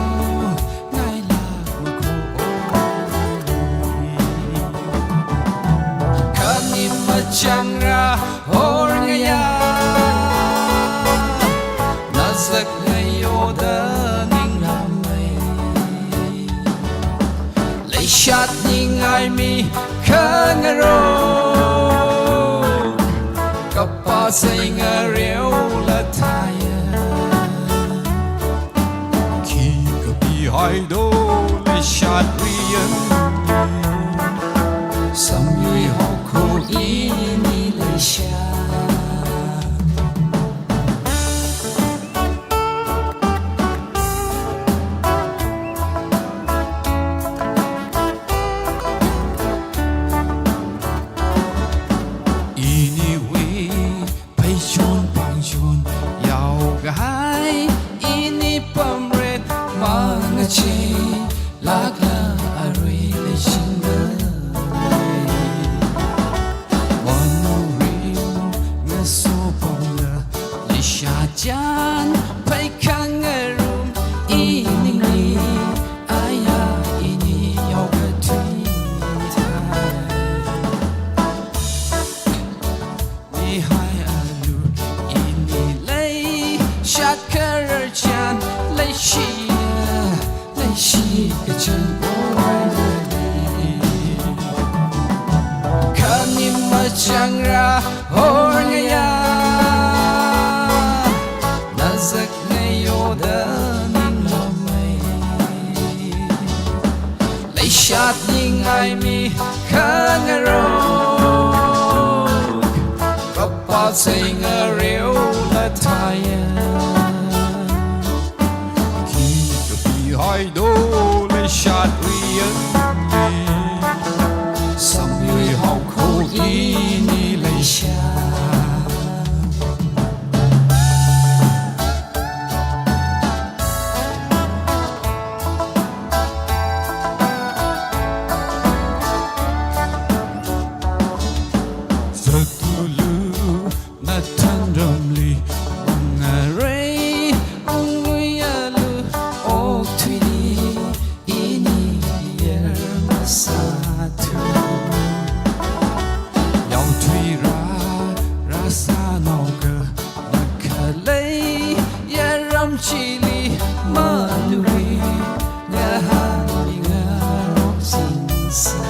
ngailak makho. Khani machangra horngaya, na zakngayoda ninglamei. Leishat ningai mi khangarok, kapā sai ngareola thaiya. Khi kapihaido leishat riyan, samyui haokho ini leishat. Iniwui pheichon pangchon yaokahai, ini pamret mangachei lakla arui leishinga. Wanuri ngaso pongla leishat chān, phei khangarum iningli, aya ini yaokathui thai. Mihai alu ini leishat kharar chān, leishiya, leishi kachān owainali. Khani machangra horngaya, na zakngayoda ninglamei. Leishat ningai mi khangarok, kapā sai ngareola thaiya. Khi kapihaido leishat riyan, samyui haokho ini leishat. Zatulu nathānramli, ungarei ungluialu, okathuili ini yer masāthu. Yaothuira rāsānao ka, na khalei yaram chili malui, ngahānmi ngarok singsa.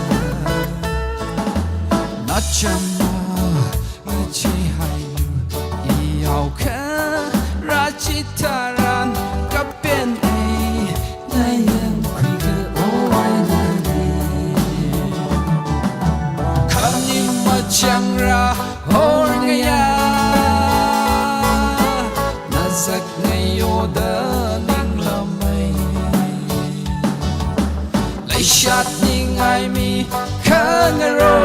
Nachama ngachihailu, i yaokha rāchitharan kapen ei, na yangkhuiga owainali. Khani machangra horngaya, na zakngayoda ninglamei. Ngaro,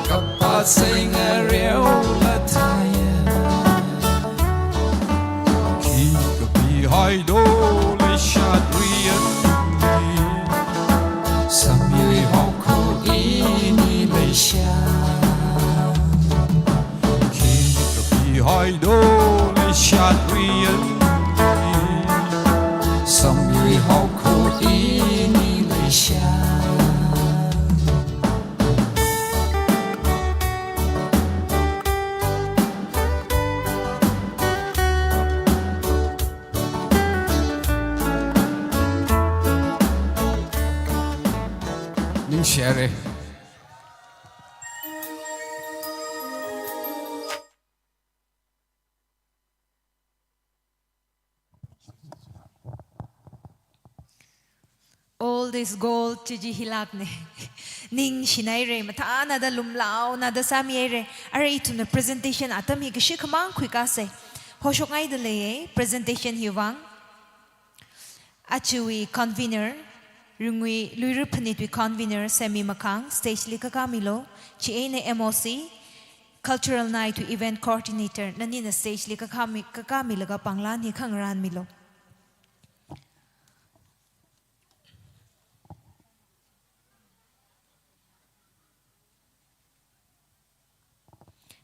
kapasei ngareola thaya. Khi kapihaido leishat riyan. Samyui haokho ini leisha. Khi kapihaido leishat riyan. Samyui haokho ini leisha. Ningshihaira. Old is gold, chi chi hilākna. Ningshinaira, mathānada lumlaonada sāmihaira. Ara ithumna presentation atam hi kashi khamang khuikasei. Hoshokngaida leiya, presentation hiwui vang. Ajawui convener, Ringui Luira Phanitwui convener, Sammy Makhang, stage li kakāmilu. Chieina M O C, Cultural Night wui event coordinator, nanina stage li kakāmi, kakāmilaga pānglan hi khangarānmilu.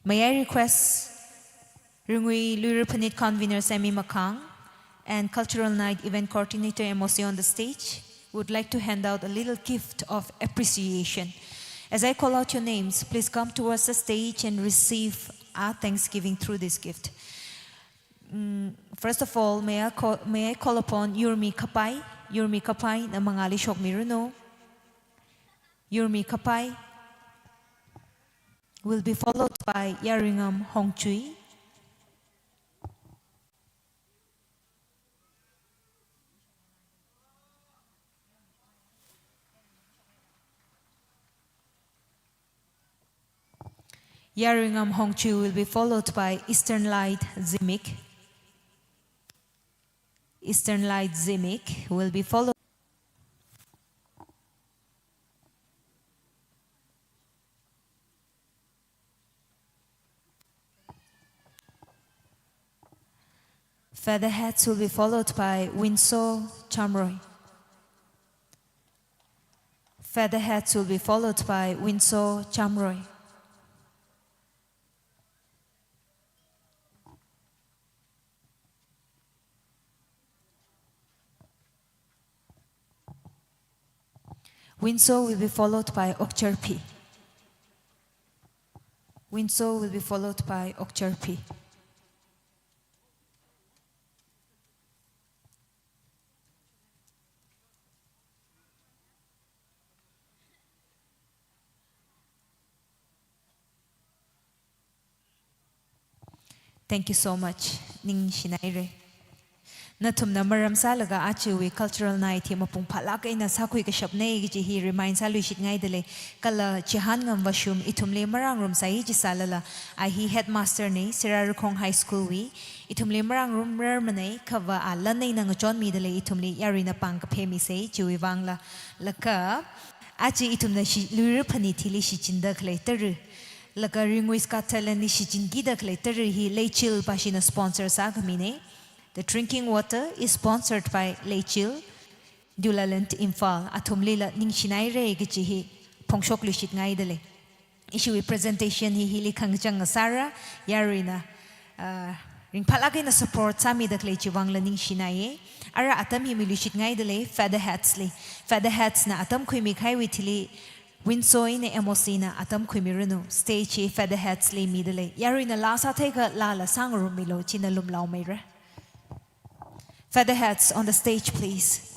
May I request Ringui Luira Phanit convener Sammy Makhang and Cultural Night event coordinator M O C on the stage. Would like to hand out a little gift of appreciation. As I call out your names, please come towards the stage and receive our thanksgiving through this gift. Mm, first of all, may I call, may I call upon Yurmi Kapai. Yurmi Kapai, na mangāli shokmiranu. Yurmi Kapai will be followed by Yaringam Hongchui. Yaringam Hongchui will be followed by Eastern Light Zimik. Eastern Light Zimik will be followed. Featherheads will be followed by Windsor Chamroy. Featherheads will be followed by Windsor Chamroy. Windsor will be followed by Okchar P. Windsor will be followed by Okchar P. Thank you so much. Ningshinaire. Nathumna maram sālaga ajawui cultural night hi mapung phālāk eina sākhui kashapne kaji hi remind sāluishitngaidalei. Kala Chihānngam Vashum ithumli marāngarumsai jisālala, a hi headmaster ne, Sera Rukhong High School wui. Ithumli marāngarumrarmane, kava a lan eina ngachonmidalei ithumli, yaruina pāng kaphāmisei chiwui vangla. Laga, aja ithumna shi, Luira Phanit hili shichinda khalei tara. Laga Ringui's Got Talent li shichinkida khalei tara hi Leichil pāshina sponsor sākhamine. The drinking water is sponsored by Leichil, Dulaland, Imphal. Athumlila ningshinaire kaji hi phongshokluishitngaidalei. Ishiwui presentation hi hili khangachang ngasāra, yaruina, ah, ringphālāk eina support sāmida khalei chiwui vangla ningshinaiye. Ara atam hi miluishitngaidalei, Featherheads li. Featherheads na atam khuimi kahaiwui thili, Windsor eina M O C na atam khuimiranu. Stage hi Featherheads li midalei. Yaruina laa sātheiakha laala sāngarummilu, china lumlaomeira. Featherheads on the stage, please.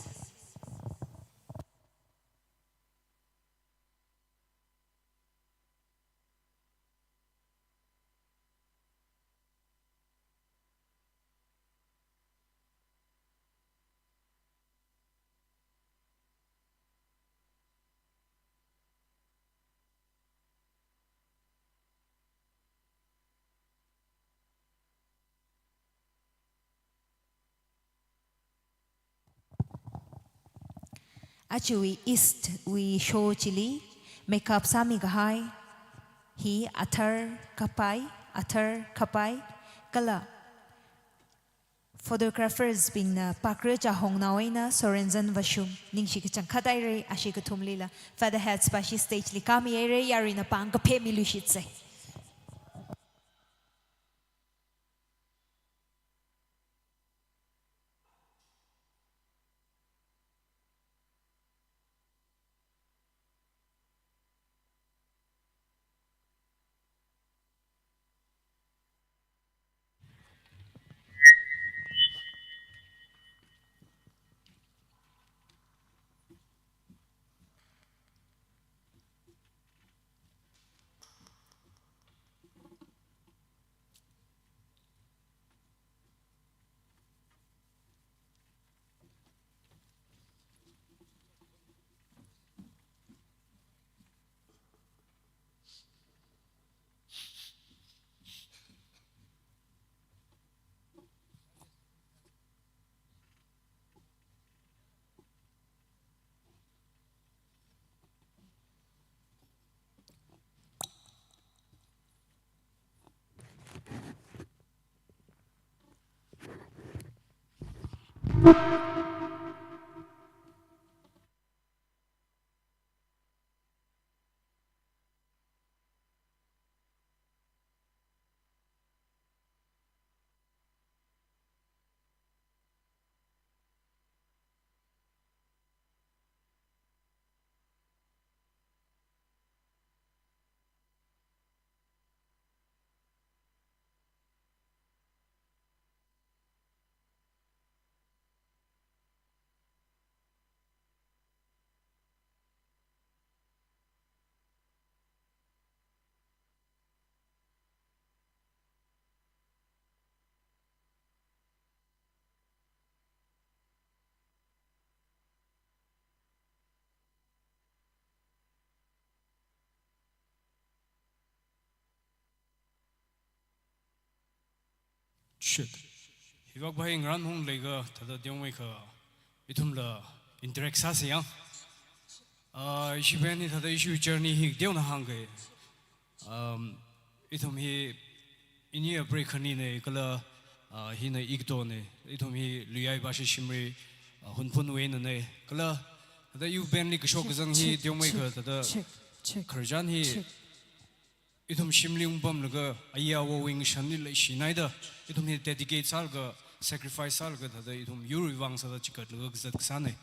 Ajawui East wui show chili makeup sāmi kahai hi Athar Kapai, Athar Kapai, kala photographers bingna Pakra Chahongnao eina Sorenzan Vashum. Ningshi kachangkhat haira, ashi kathumlila Featherheads pa ashi stage li kāmi haira, yaruina pāng kaphemiluishitsa. Shit. Hivak bai ngaran hung leiga thada diongmei kha ithumla interact sāsa yang. Ah, ishi band hi thada ishi journey hi diongna hāngga. Um, ithum hi ini a break khani nei kala, ah, hina ikto nei. Ithum hi Luyai Bashi Shimri, ah, Hunphunwui eina nei. Kala thada U band li kashok kazang hi diongmei kha thada kharjan hi ithum shimli ungpamlaga aya wawing shanli leishinaida, ithum hi dedicate sālaga, sacrifice sālaga thada ithum yurwui vang sāda chikatlaga kazat kasānei.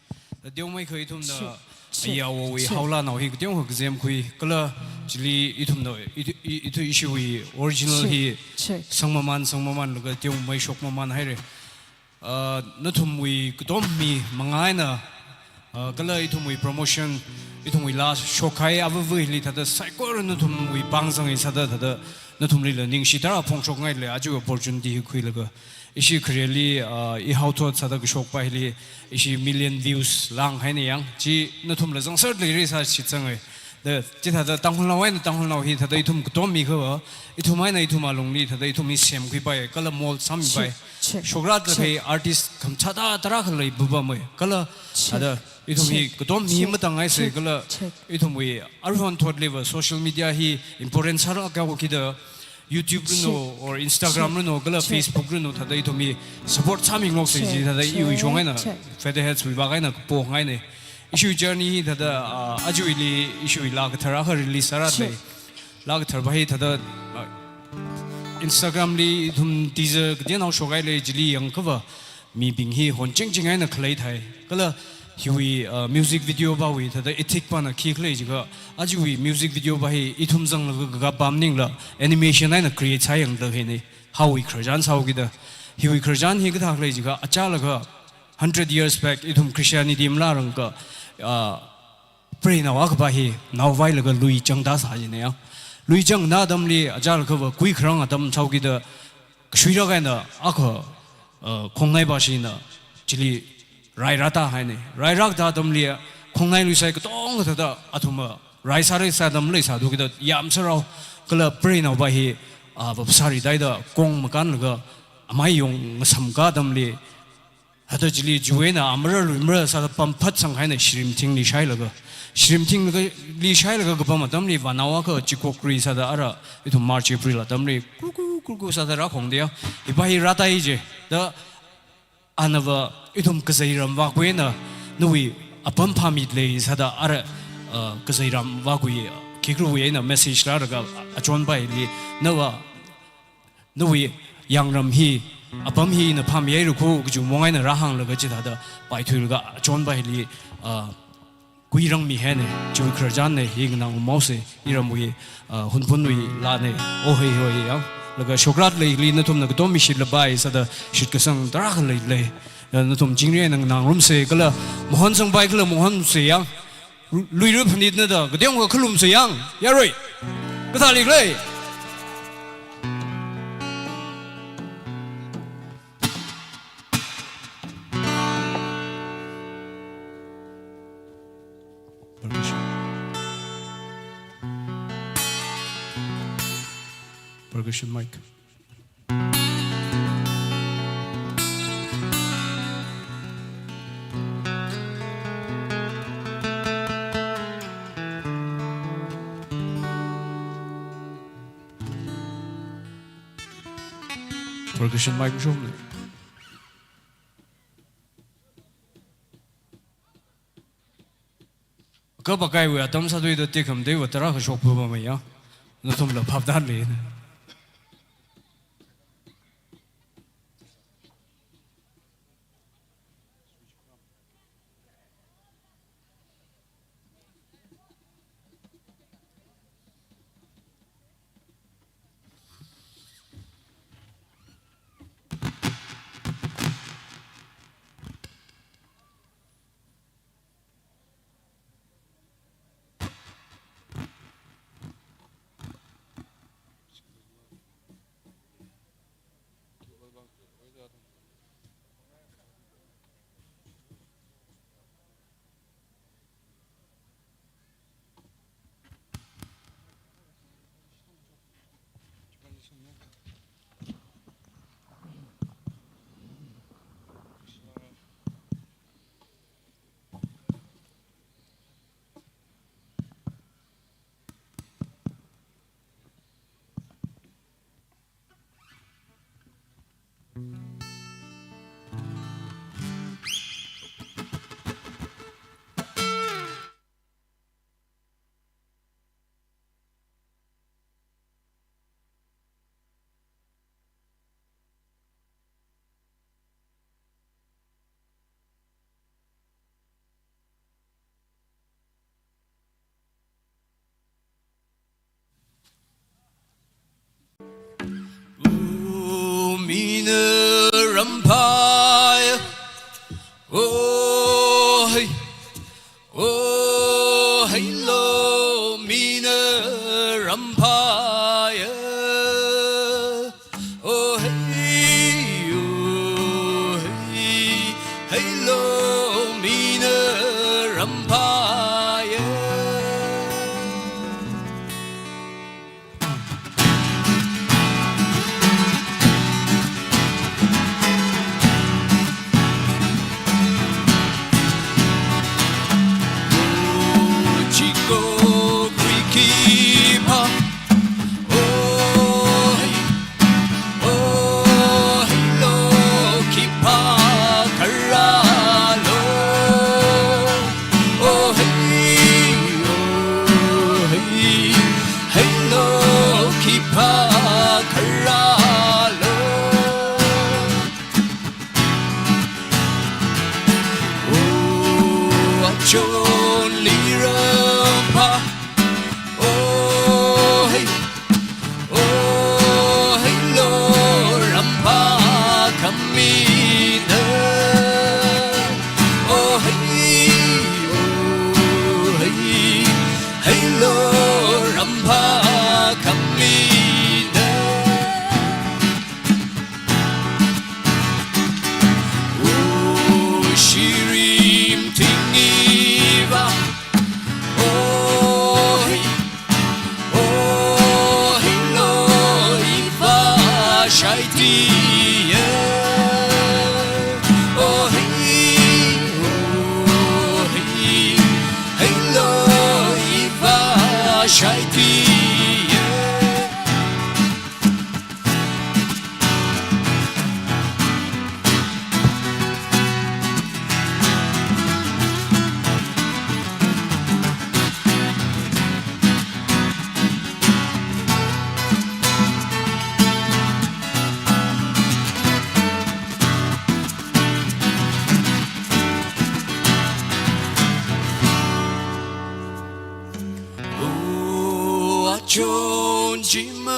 Thada diongmei kha ithumna aya wawui haolanao hi kadiong kha kazem khui, kala chili ithumna, ithu, i-, ithu ishiwui original hi sangmaman, sangmamanlaga diongmei shokmaman haira. Ah, nathumwui katom mi manga eina, ah, kala ithumwui promotion, ithumwui laa shokhai avavali thada saikora nathumwui pāngzang sāda thada nathumlila ningshi tara phongshokngailei aja opportunity hi khuilaga. Ishi khareli, ah, i haothot sāda kashok pa hili ishi million views langhaina yang. Chi nathumla zangser leira sāshitsangai. Da, chithada Tangkhulnao eina Tangkhulnao hi thada ithum katom mi kha, ithum eina ithum alungli thada ithum hi semkhui pai, kala mold sāmi pai. Shokra da phei artist khamathā tara khalei bubamei. Kala thada ithum hi katom mi matangngaisa kala ithumwui aruihon thotliva social media hi important sāra kha kida YouTube rino or Instagram rino kala Facebook rino thada ithum hi support sāmi ngoksa ji thada iwui shong eina Featherheads wui vak eina kapo ngainei. Ishi journey hi thada, ah, aja ili ishi laa kathar akha release sāra lei. Laa kathar pa hi thada, ah, Instagram li ithum teaser kadianao shokhailei chili yangkhava mibing hi honchingching eina khalei thai. Kala hiwui, ah, music video pawui thada ethic pana khi khalei jiakha, aja iwui music video pa hi ithum zanglaga kakap maningla animation eina create sāyangda heinei. Haowui kharjan sāhaokida. Hiwui kharjan hi kathā khalei jiakha, achālakha hundred years back ithum Christianity malārangkha, ah, preinao akha pa hi naovailaga lui changda sā jinei ya. Lui changda atamli achālakhava kui kharang atam sāhaokida, kashuirak eina akha, ah, khongnai pashina chili rai rāda hainei. Rai rāda atamli khongnai luisai katonga thada athumva rai sāra sā atam leisā thukida yamsārao kala preinao pa hi, ah, vapsari daida kong makānlaga amai yong ngasamka atamli Hithāda chili chiwui eina amara luimara sāda pam phatsang haina shrimp thingli shailaga. Shrimp thingli shailaga kapam atamli vānao akha chikokri sāda ara ithum March April atamli kurku kurku sāda rākhongda ya. Ipa hi rātai je. Da anava ithum kazeiram vākui eina nawui apam phāmit lei sāda ara, uh, kazeiram vākui khikruwui eina message rālaga achonpa hili nava nawui yangram hi, apam hi na phāmiyai ruku kaji mong eina rāhānglaga chithāda paithuilaga achonpa hili, ah, kuirangmi haina, chiwui khararchanna hi nganāngrum haosa, iramwui, ah, Hunphunwui laana, oh hei hoi ya, laga shokrat leili nathumna katom mishitlapai sāda shitkasang tarākha leilei, ya nathum chingri eina nganāngrumsa kala, mohon sangpai kala mohonsa ya. Lu-, luira phanitna da, kateongkha khalumsa yang, yarui. Kathā leikhala? Percussion. Percussion mic. Percussion mic shomna. Kapakaiwui atam sāthuida tekhamateiva tarākha shokpamamei ya. Nathumla phaptānlei na. Ooh, mina ramphāya. Oh, hey. Oh, hey, lo, mina ramphāya. Oh, hey, oh, hey, hey, lo, mina ramphāya. Chiko kwiki pa. Oh, hey. Oh, hey, lo, khipā kharā lo. Oh, hey, oh, hey, hey, lo, khipā kharā lo. Oh, achonli ramphā. Oh, hey. Oh, hey, lo, ramphā khamina. Oh, hey, oh, hey, hey, lo, ramphā khamina. Oh, shrimp thingi Chonjimao.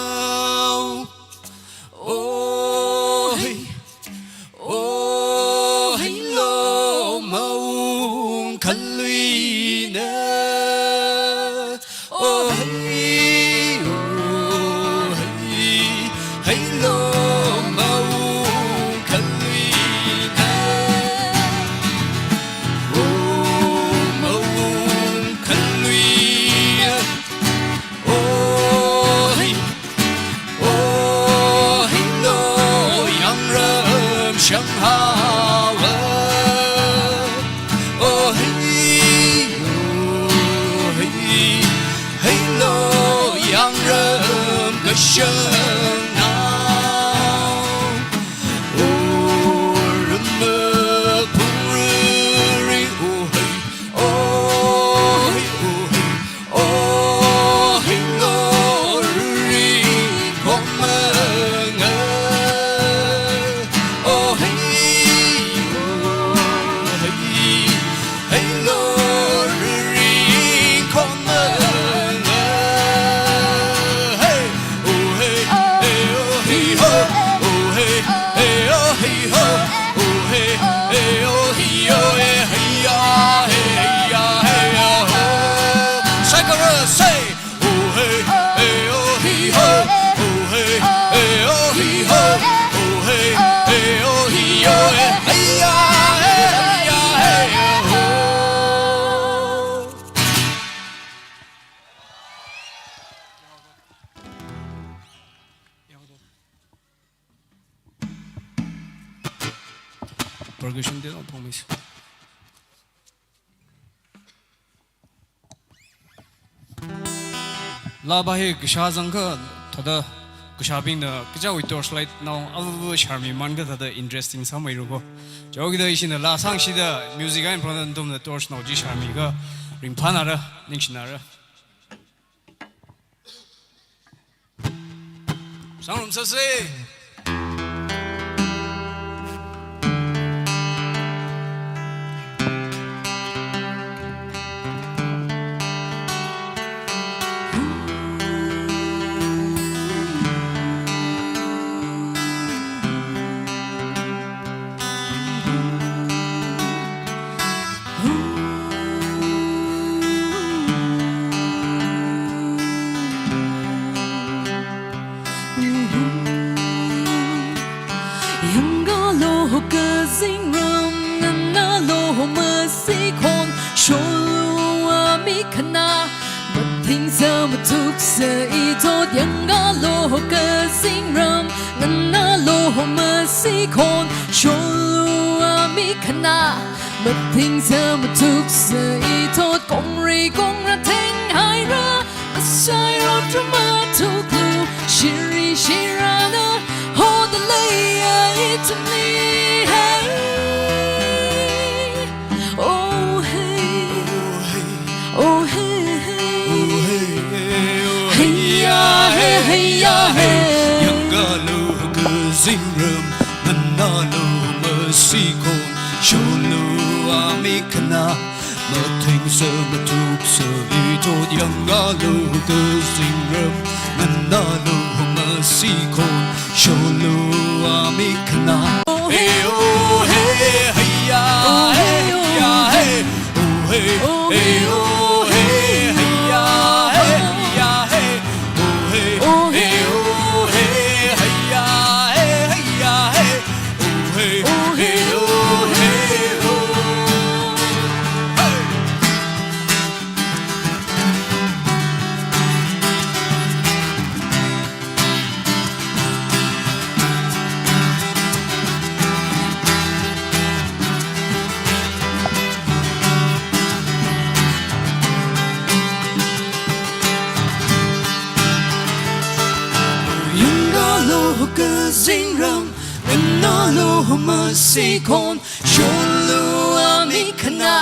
Oh hey, oh hey lo maung khaluina. Oh hey, oh hey, hey lo maung khaluina. Oh maung khaluina. Oh hey, oh hey lo yangramshang haowa. Oh hey, oh hey, hey lo yangram kashang nao. Oh rama pungri, oh hey, oh hey, oh hey, oh hey lo ringkhomanga. Oh hey, oh hey, hey lo ringkhomanga. Hey, oh hey, hey, oh hey, ho. Oh hey, hey, oh hey, ho. Oh hey, hey, oh hey, oh hey, hey, ah, hey, hey, ah, hey, ah, ho. Second verse, say. Oh hey, hey, oh hey, ho. Oh hey, hey, oh hey, ho. Oh hey, hey, oh hey, oh hey, hey, ah, hey, hey, ah, hey, hey, ah, ho. Percussion te long promise. Laa pa hi kashā zangkha thāda kashābingna kachāwui torchlight nao avu sharmi mankha thāda interesting sāmeira ko. Chaokida ishina laa sangshida music eina program tumda torch nao chi sharmikha ringphānāra, ningshināra. Sangrumsase. Yangalo kazingram, nganālo masikhon, sholu ami khanā, mathingsa mathuksa ithot. Yangalo kazingram, nganālo masikhon, sholu ami khanā, mathingsa mathuksa ithot. Kongri kongra thenghaira, masai rotra mathuklu, shiri shirāna hoda leiya ithumli. Hey, oh hey, oh hey, hey, oh hey, ya hey, hey, ya hey. Yangalo kazingram, nganālo masikhon, sholu ami khanā, mathingsa mathuksa ithot. Yangalo kazingram, nganālo masikhon, sholu ami khanā. Oh hey, oh hey, hey ya, hey ya, hey. Oh hey, hey, oh hey, hey ya, hey ya, hey. Oh hey, oh hey, hey ya, hey ya, hey. Oh hey, oh hey, oh hey, oh. Hey. Yangalo kazingram, nganālo masikhon, sholu ami khanā,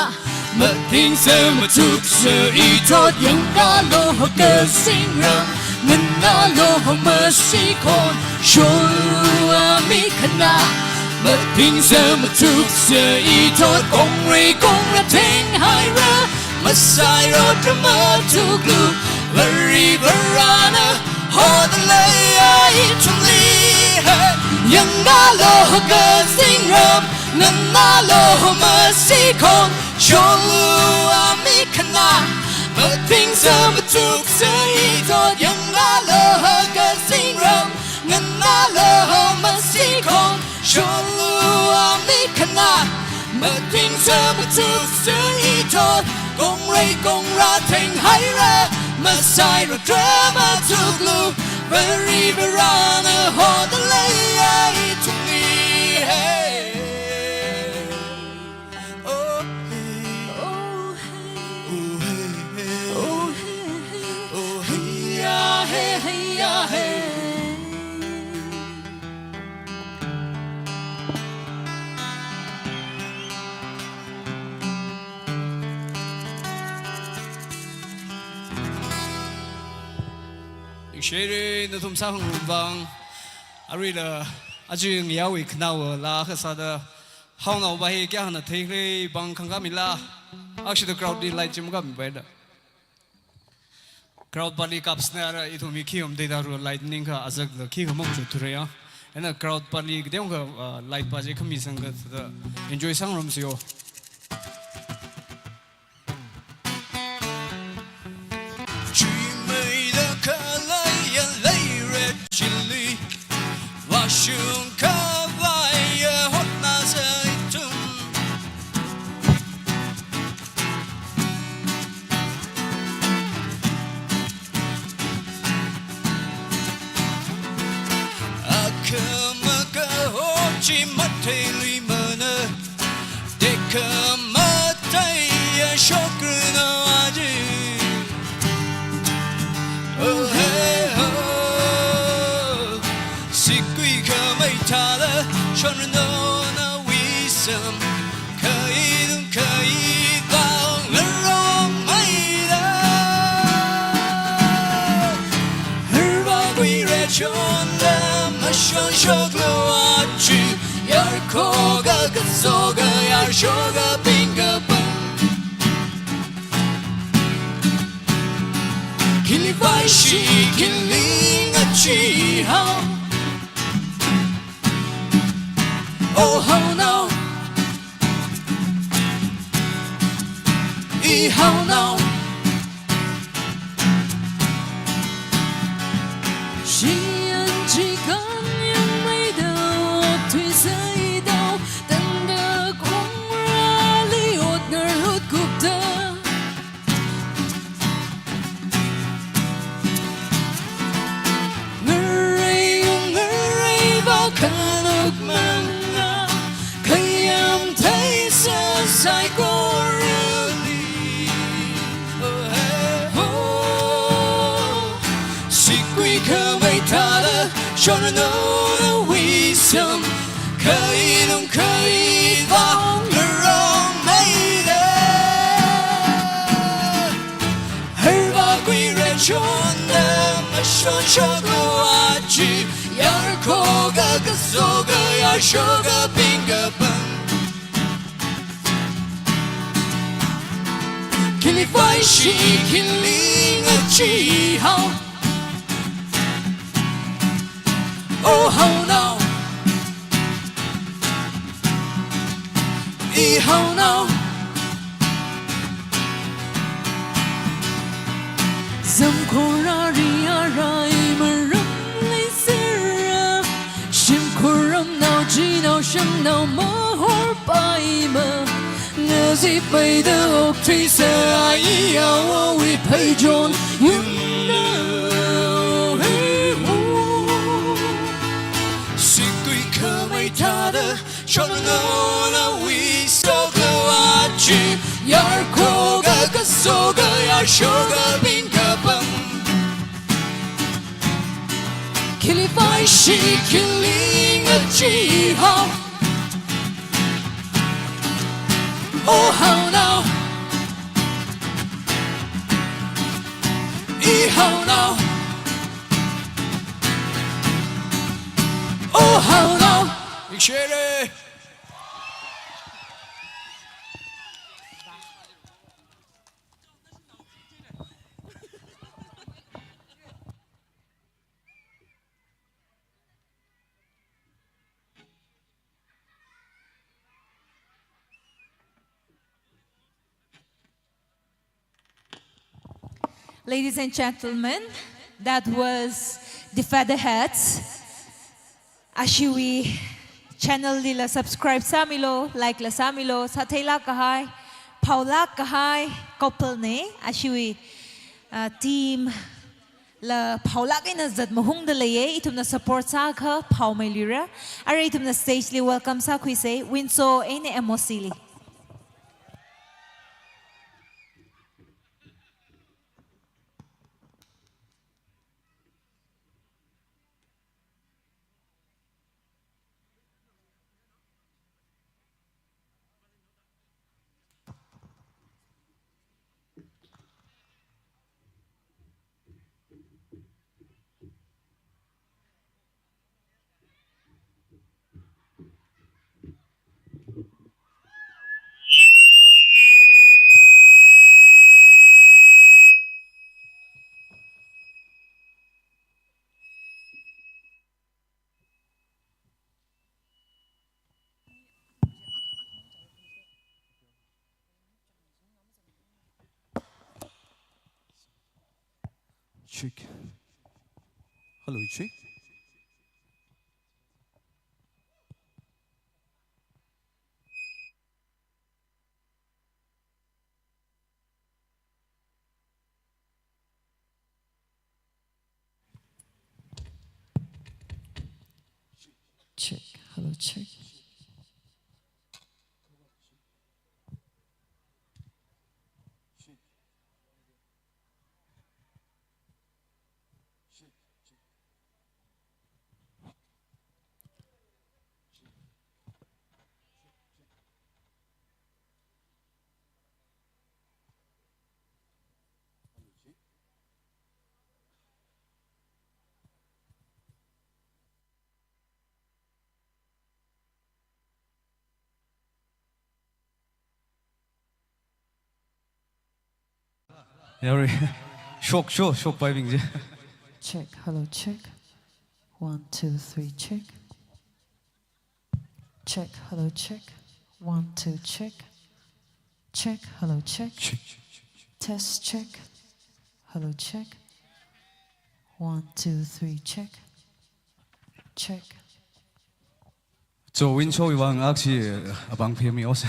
mathingsa mathuksa ithot. Yangalo kazingram, nganālo masikhon, sholu ami khanā, mathingsa mathuksa ithot. Kongri kongra thenghaira, masai rotra mathuklu, Varivarana hodaleiya ithumli, hey. Yangalo kazingram, nganalo masikhon, sholu ami khana, mathingsa mathuksa ithot. Yangalo kazingram, nganalo masikhon, sholu ami khana, mathingsa mathuksa ithot. Kongrei kongra thenghaira, masai rudra mathuklu, Varivarana hodaleiya ithumli, hey. Oh, hey. Oh, hey, hey. Oh, hey, hey. Oh, hey, hey. Oh, hey, ya, hey, hey, ya, hey. Ningshire nathum sākhangarum vang. Aruila, aja ngayāwui khanaowa laa akha sāda, haonaopa hi kayākhana theikhala vang khangkāmila. Akshida crowd li light chi makāmipaila. Crowd pali kapsna ara ithum hi khi om data ru light ningkha azakla khikha mong chu thura ya. Ena crowd pali kateokha, uh, light pa chi khamisangkha thāda enjoy sāngarumsa yo. Chuimeida khaleiya leira chili, vāshung khavaiya hotnāsa ithum. Akhama kaho chi matheiluimana, tekhamataiya shokra no aja. Oh, hey, oh. Sikuikhamei thāda shonranu nawui sam, khailung khaivā ngarongmeida. Harvākhuira chonda mashonshoklu aja, yarkhoka kasoka yarshoka pingkapang. Khili vāshi, khili ngacheehao. Oh, haonao. Ihaonao. Shiyan chikān yangmeida okthuisa ithao, tangda kongrāli ot ngarut kupta. Ngareiung ngareiva khanuk manga, khayam theisa saikorali. Oh, hey, oh. Sikuikhamei thāda shonranu nawui sam, khailung khaivā ngarongmeida. Harvākhuira chonda mashonshoklu aja, yarkhoka kasoka yarshoka pingkapang. Khili vāshi, khili ngacheehao. Oh, haonao. Ihaonao. Zamkhor ari arai maram leisera, shimkhor ramnao jinao shangnao mahorpaima. Ngazipeida okthuisa aiya awui pheichon yungnao, hey, oh. Sikuikhamei thāda shonranu nawui soka aja, yarkhoka kasoka yarshoka pingkapang. Khili vāshi, khili ngacheehao. Oh, haonao. Ihaonao. Oh, haonao. Ningshire. Ladies and gentlemen, that was the Featherheads. Ashiwui channel lila subscribe sāmilu, like la sāmilu, sātheilāk kahai, phaolāk kahai couple na, ashiwui, uh, team la phaolāk eina zat mahungda leiya, ithumna support sākha phaomeiluira. Arui ithumna stage li welcome sākhuisa, Winso eina M O C li. Check. Hello, check. Check. Hello, check. Yari. Shok, shok, shok, vibing je. Check, hello, check. One, two, three, check. Check, hello, check. One, two, check. Check, hello, check. Check, check, check, check. Test, check. Hello, check. One, two, three, check. Check. So, Winso wui vang aksi, uh, apāng phemi osa.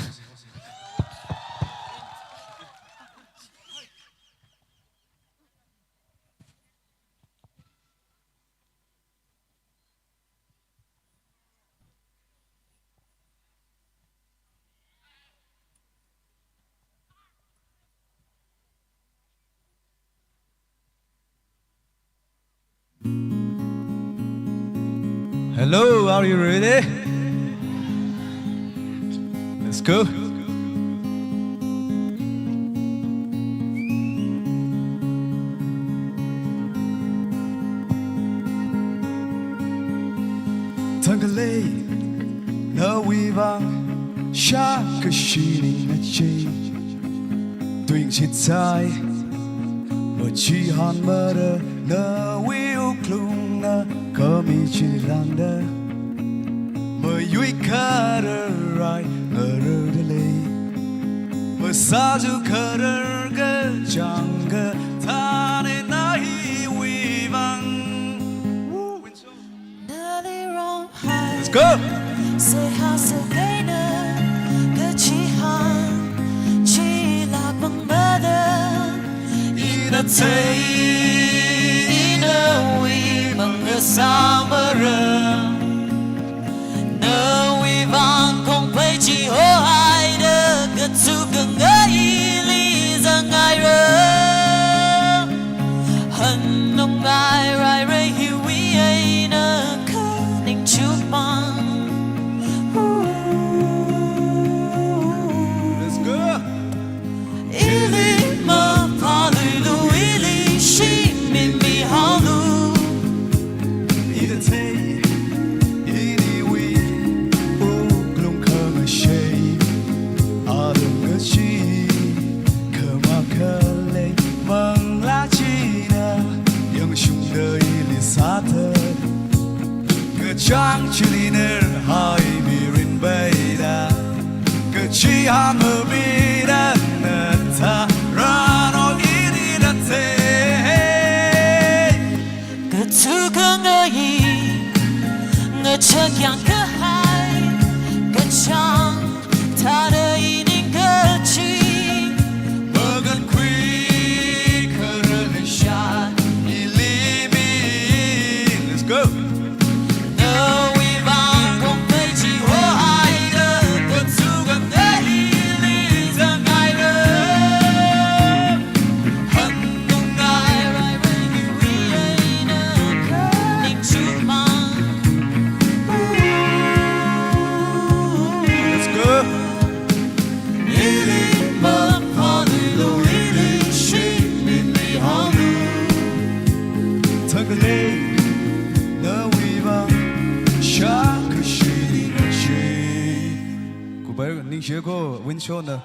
Hello, are you ready? Let's go. Thangkhalei, nawui vang shākashi ning ngachei. Tuingshitsai, machihānmara nawui wuklungna khami chilāngda. Mayuikharar rai ngararda lei. Masāzukharar kachāng kathāna hiwui vang. Let's go. Seihā sākahaina kachihān chilāk mang mada. Ina thei, nawui mang kasā mara. Nawui vang kongpai chihohaida katsu kangaili zangngaira. Hanungngai rairei hiwui eina khaning chumang. Let's go. Ili maphaluilu, ili shimimihaolu. Ina thei, iniwui wuklung khangashei. Atam kachi, khamakhalei, manglā china, yangshungda ili sāthat. Kachāng chili ner hai mirin baida. Kachihān mabida na tharan o ini na thei. Bai, ningshi ko, Winshaw na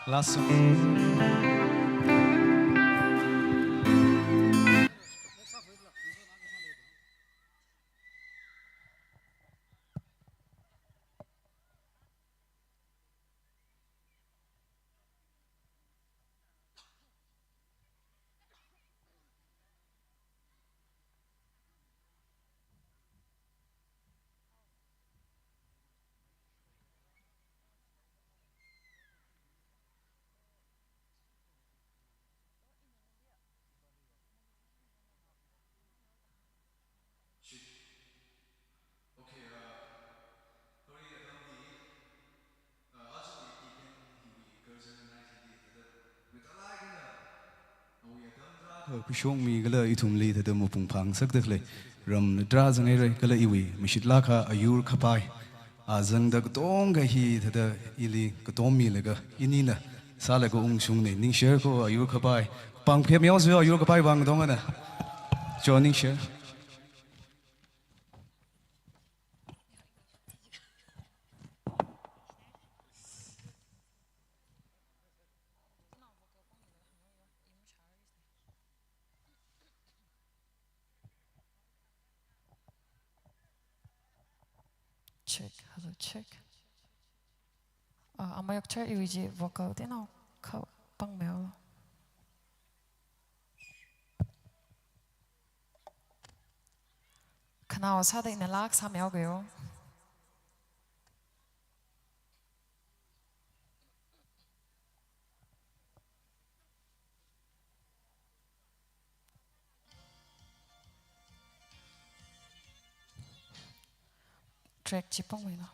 last song. Khuishokmi kala ithumli thāda mapung phāngasakda khalei ram tarā zanghaira kala iwui mashitlāka ayur khapai. A zangda katonga hi thāda ili katom milaga inina sālaga ungshungna, ningshi ko ayur khapai. Pāng phemyao zu ayur khapai vang katongana. Cho ningshi. Check, hello, check. Uh, amayok char iwui chi vocal tino kha pāngmeo. Khanao sāda ina lak sāmeo gayo. Track chi pāngwui lo.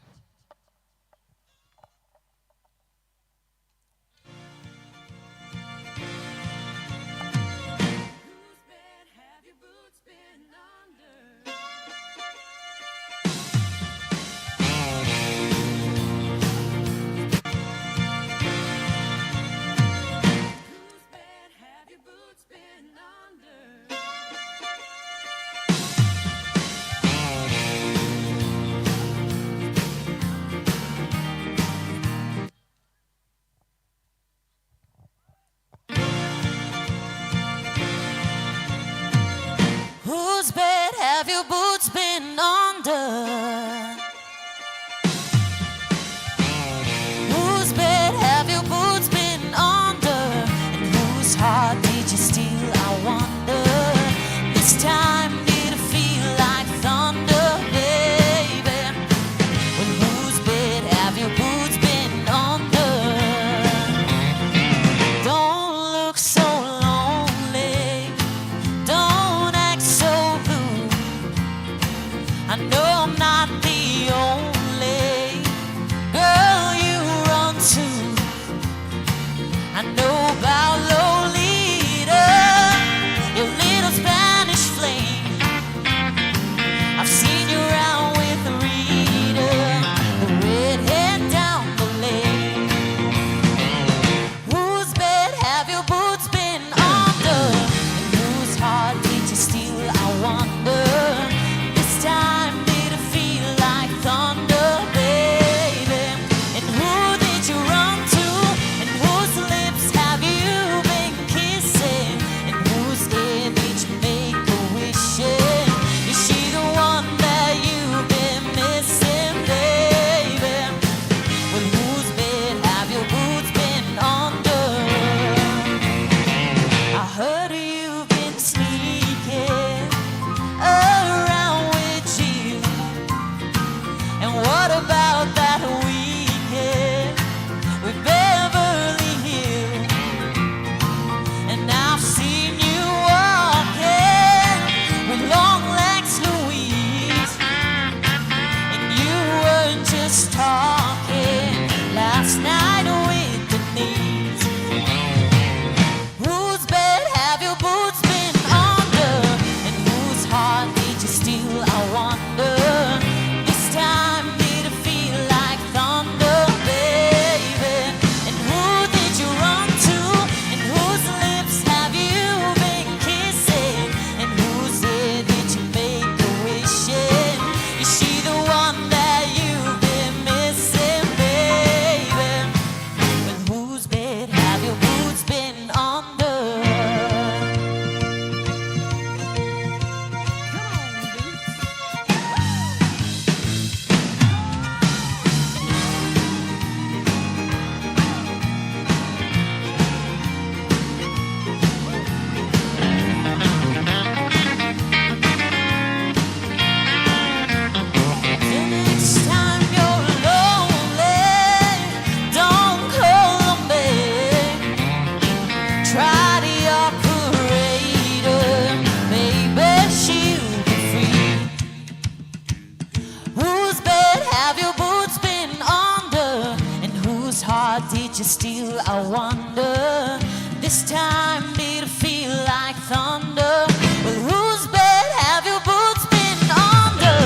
Whose heart did you steal, I wonder? This time did it feel like thunder? Well, whose bed have your boots been under?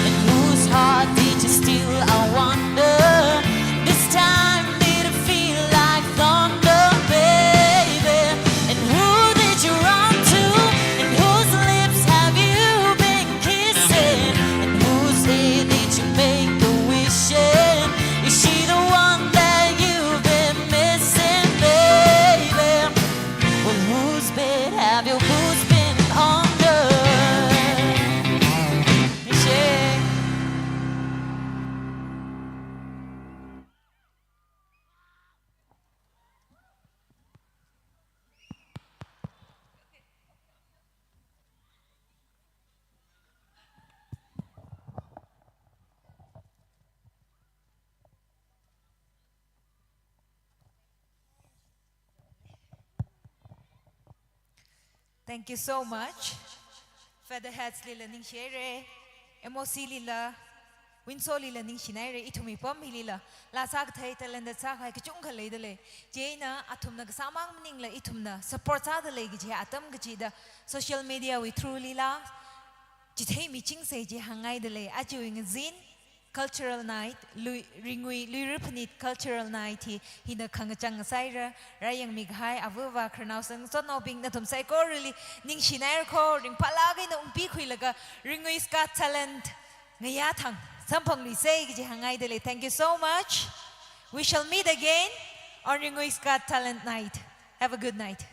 And whose heart did you steal, I wonder? This time did it feel like thunder, baby? And who did you run to? And whose lips have you been kissing? And whose ear did you make the wishing? Is she the one that you've been missing, baby? Well, whose bed have your boots been under? Share. Thank you so much. Featherheads lila ningshihaira, M O C lila, Winso lila ningshinaira, ithum mipam hilila. Laa sākathei, talented sākahai kachungkha leidalei. Chieina athumna kasāmang maningla ithumna support sādalei kaji atam kachida social media wui through lila chitheimichingsa chi hāngngaidalei. Ajawui ngazin Cultural Night, Lui, Ringui Luira Phanit Cultural Night hi, hina khangachang sāhaira. Rāyangmi kahai ava avā khararnao sangsannaobing, nathum saikorali ningshinaira kho, ringphālāk eina ungpikhuilaga Ringui's Got Talent ngayā thang samphangluisa kaji hāngngaidalei. Thank you so much. We shall meet again on Ringui's Got Talent Night. Have a good night.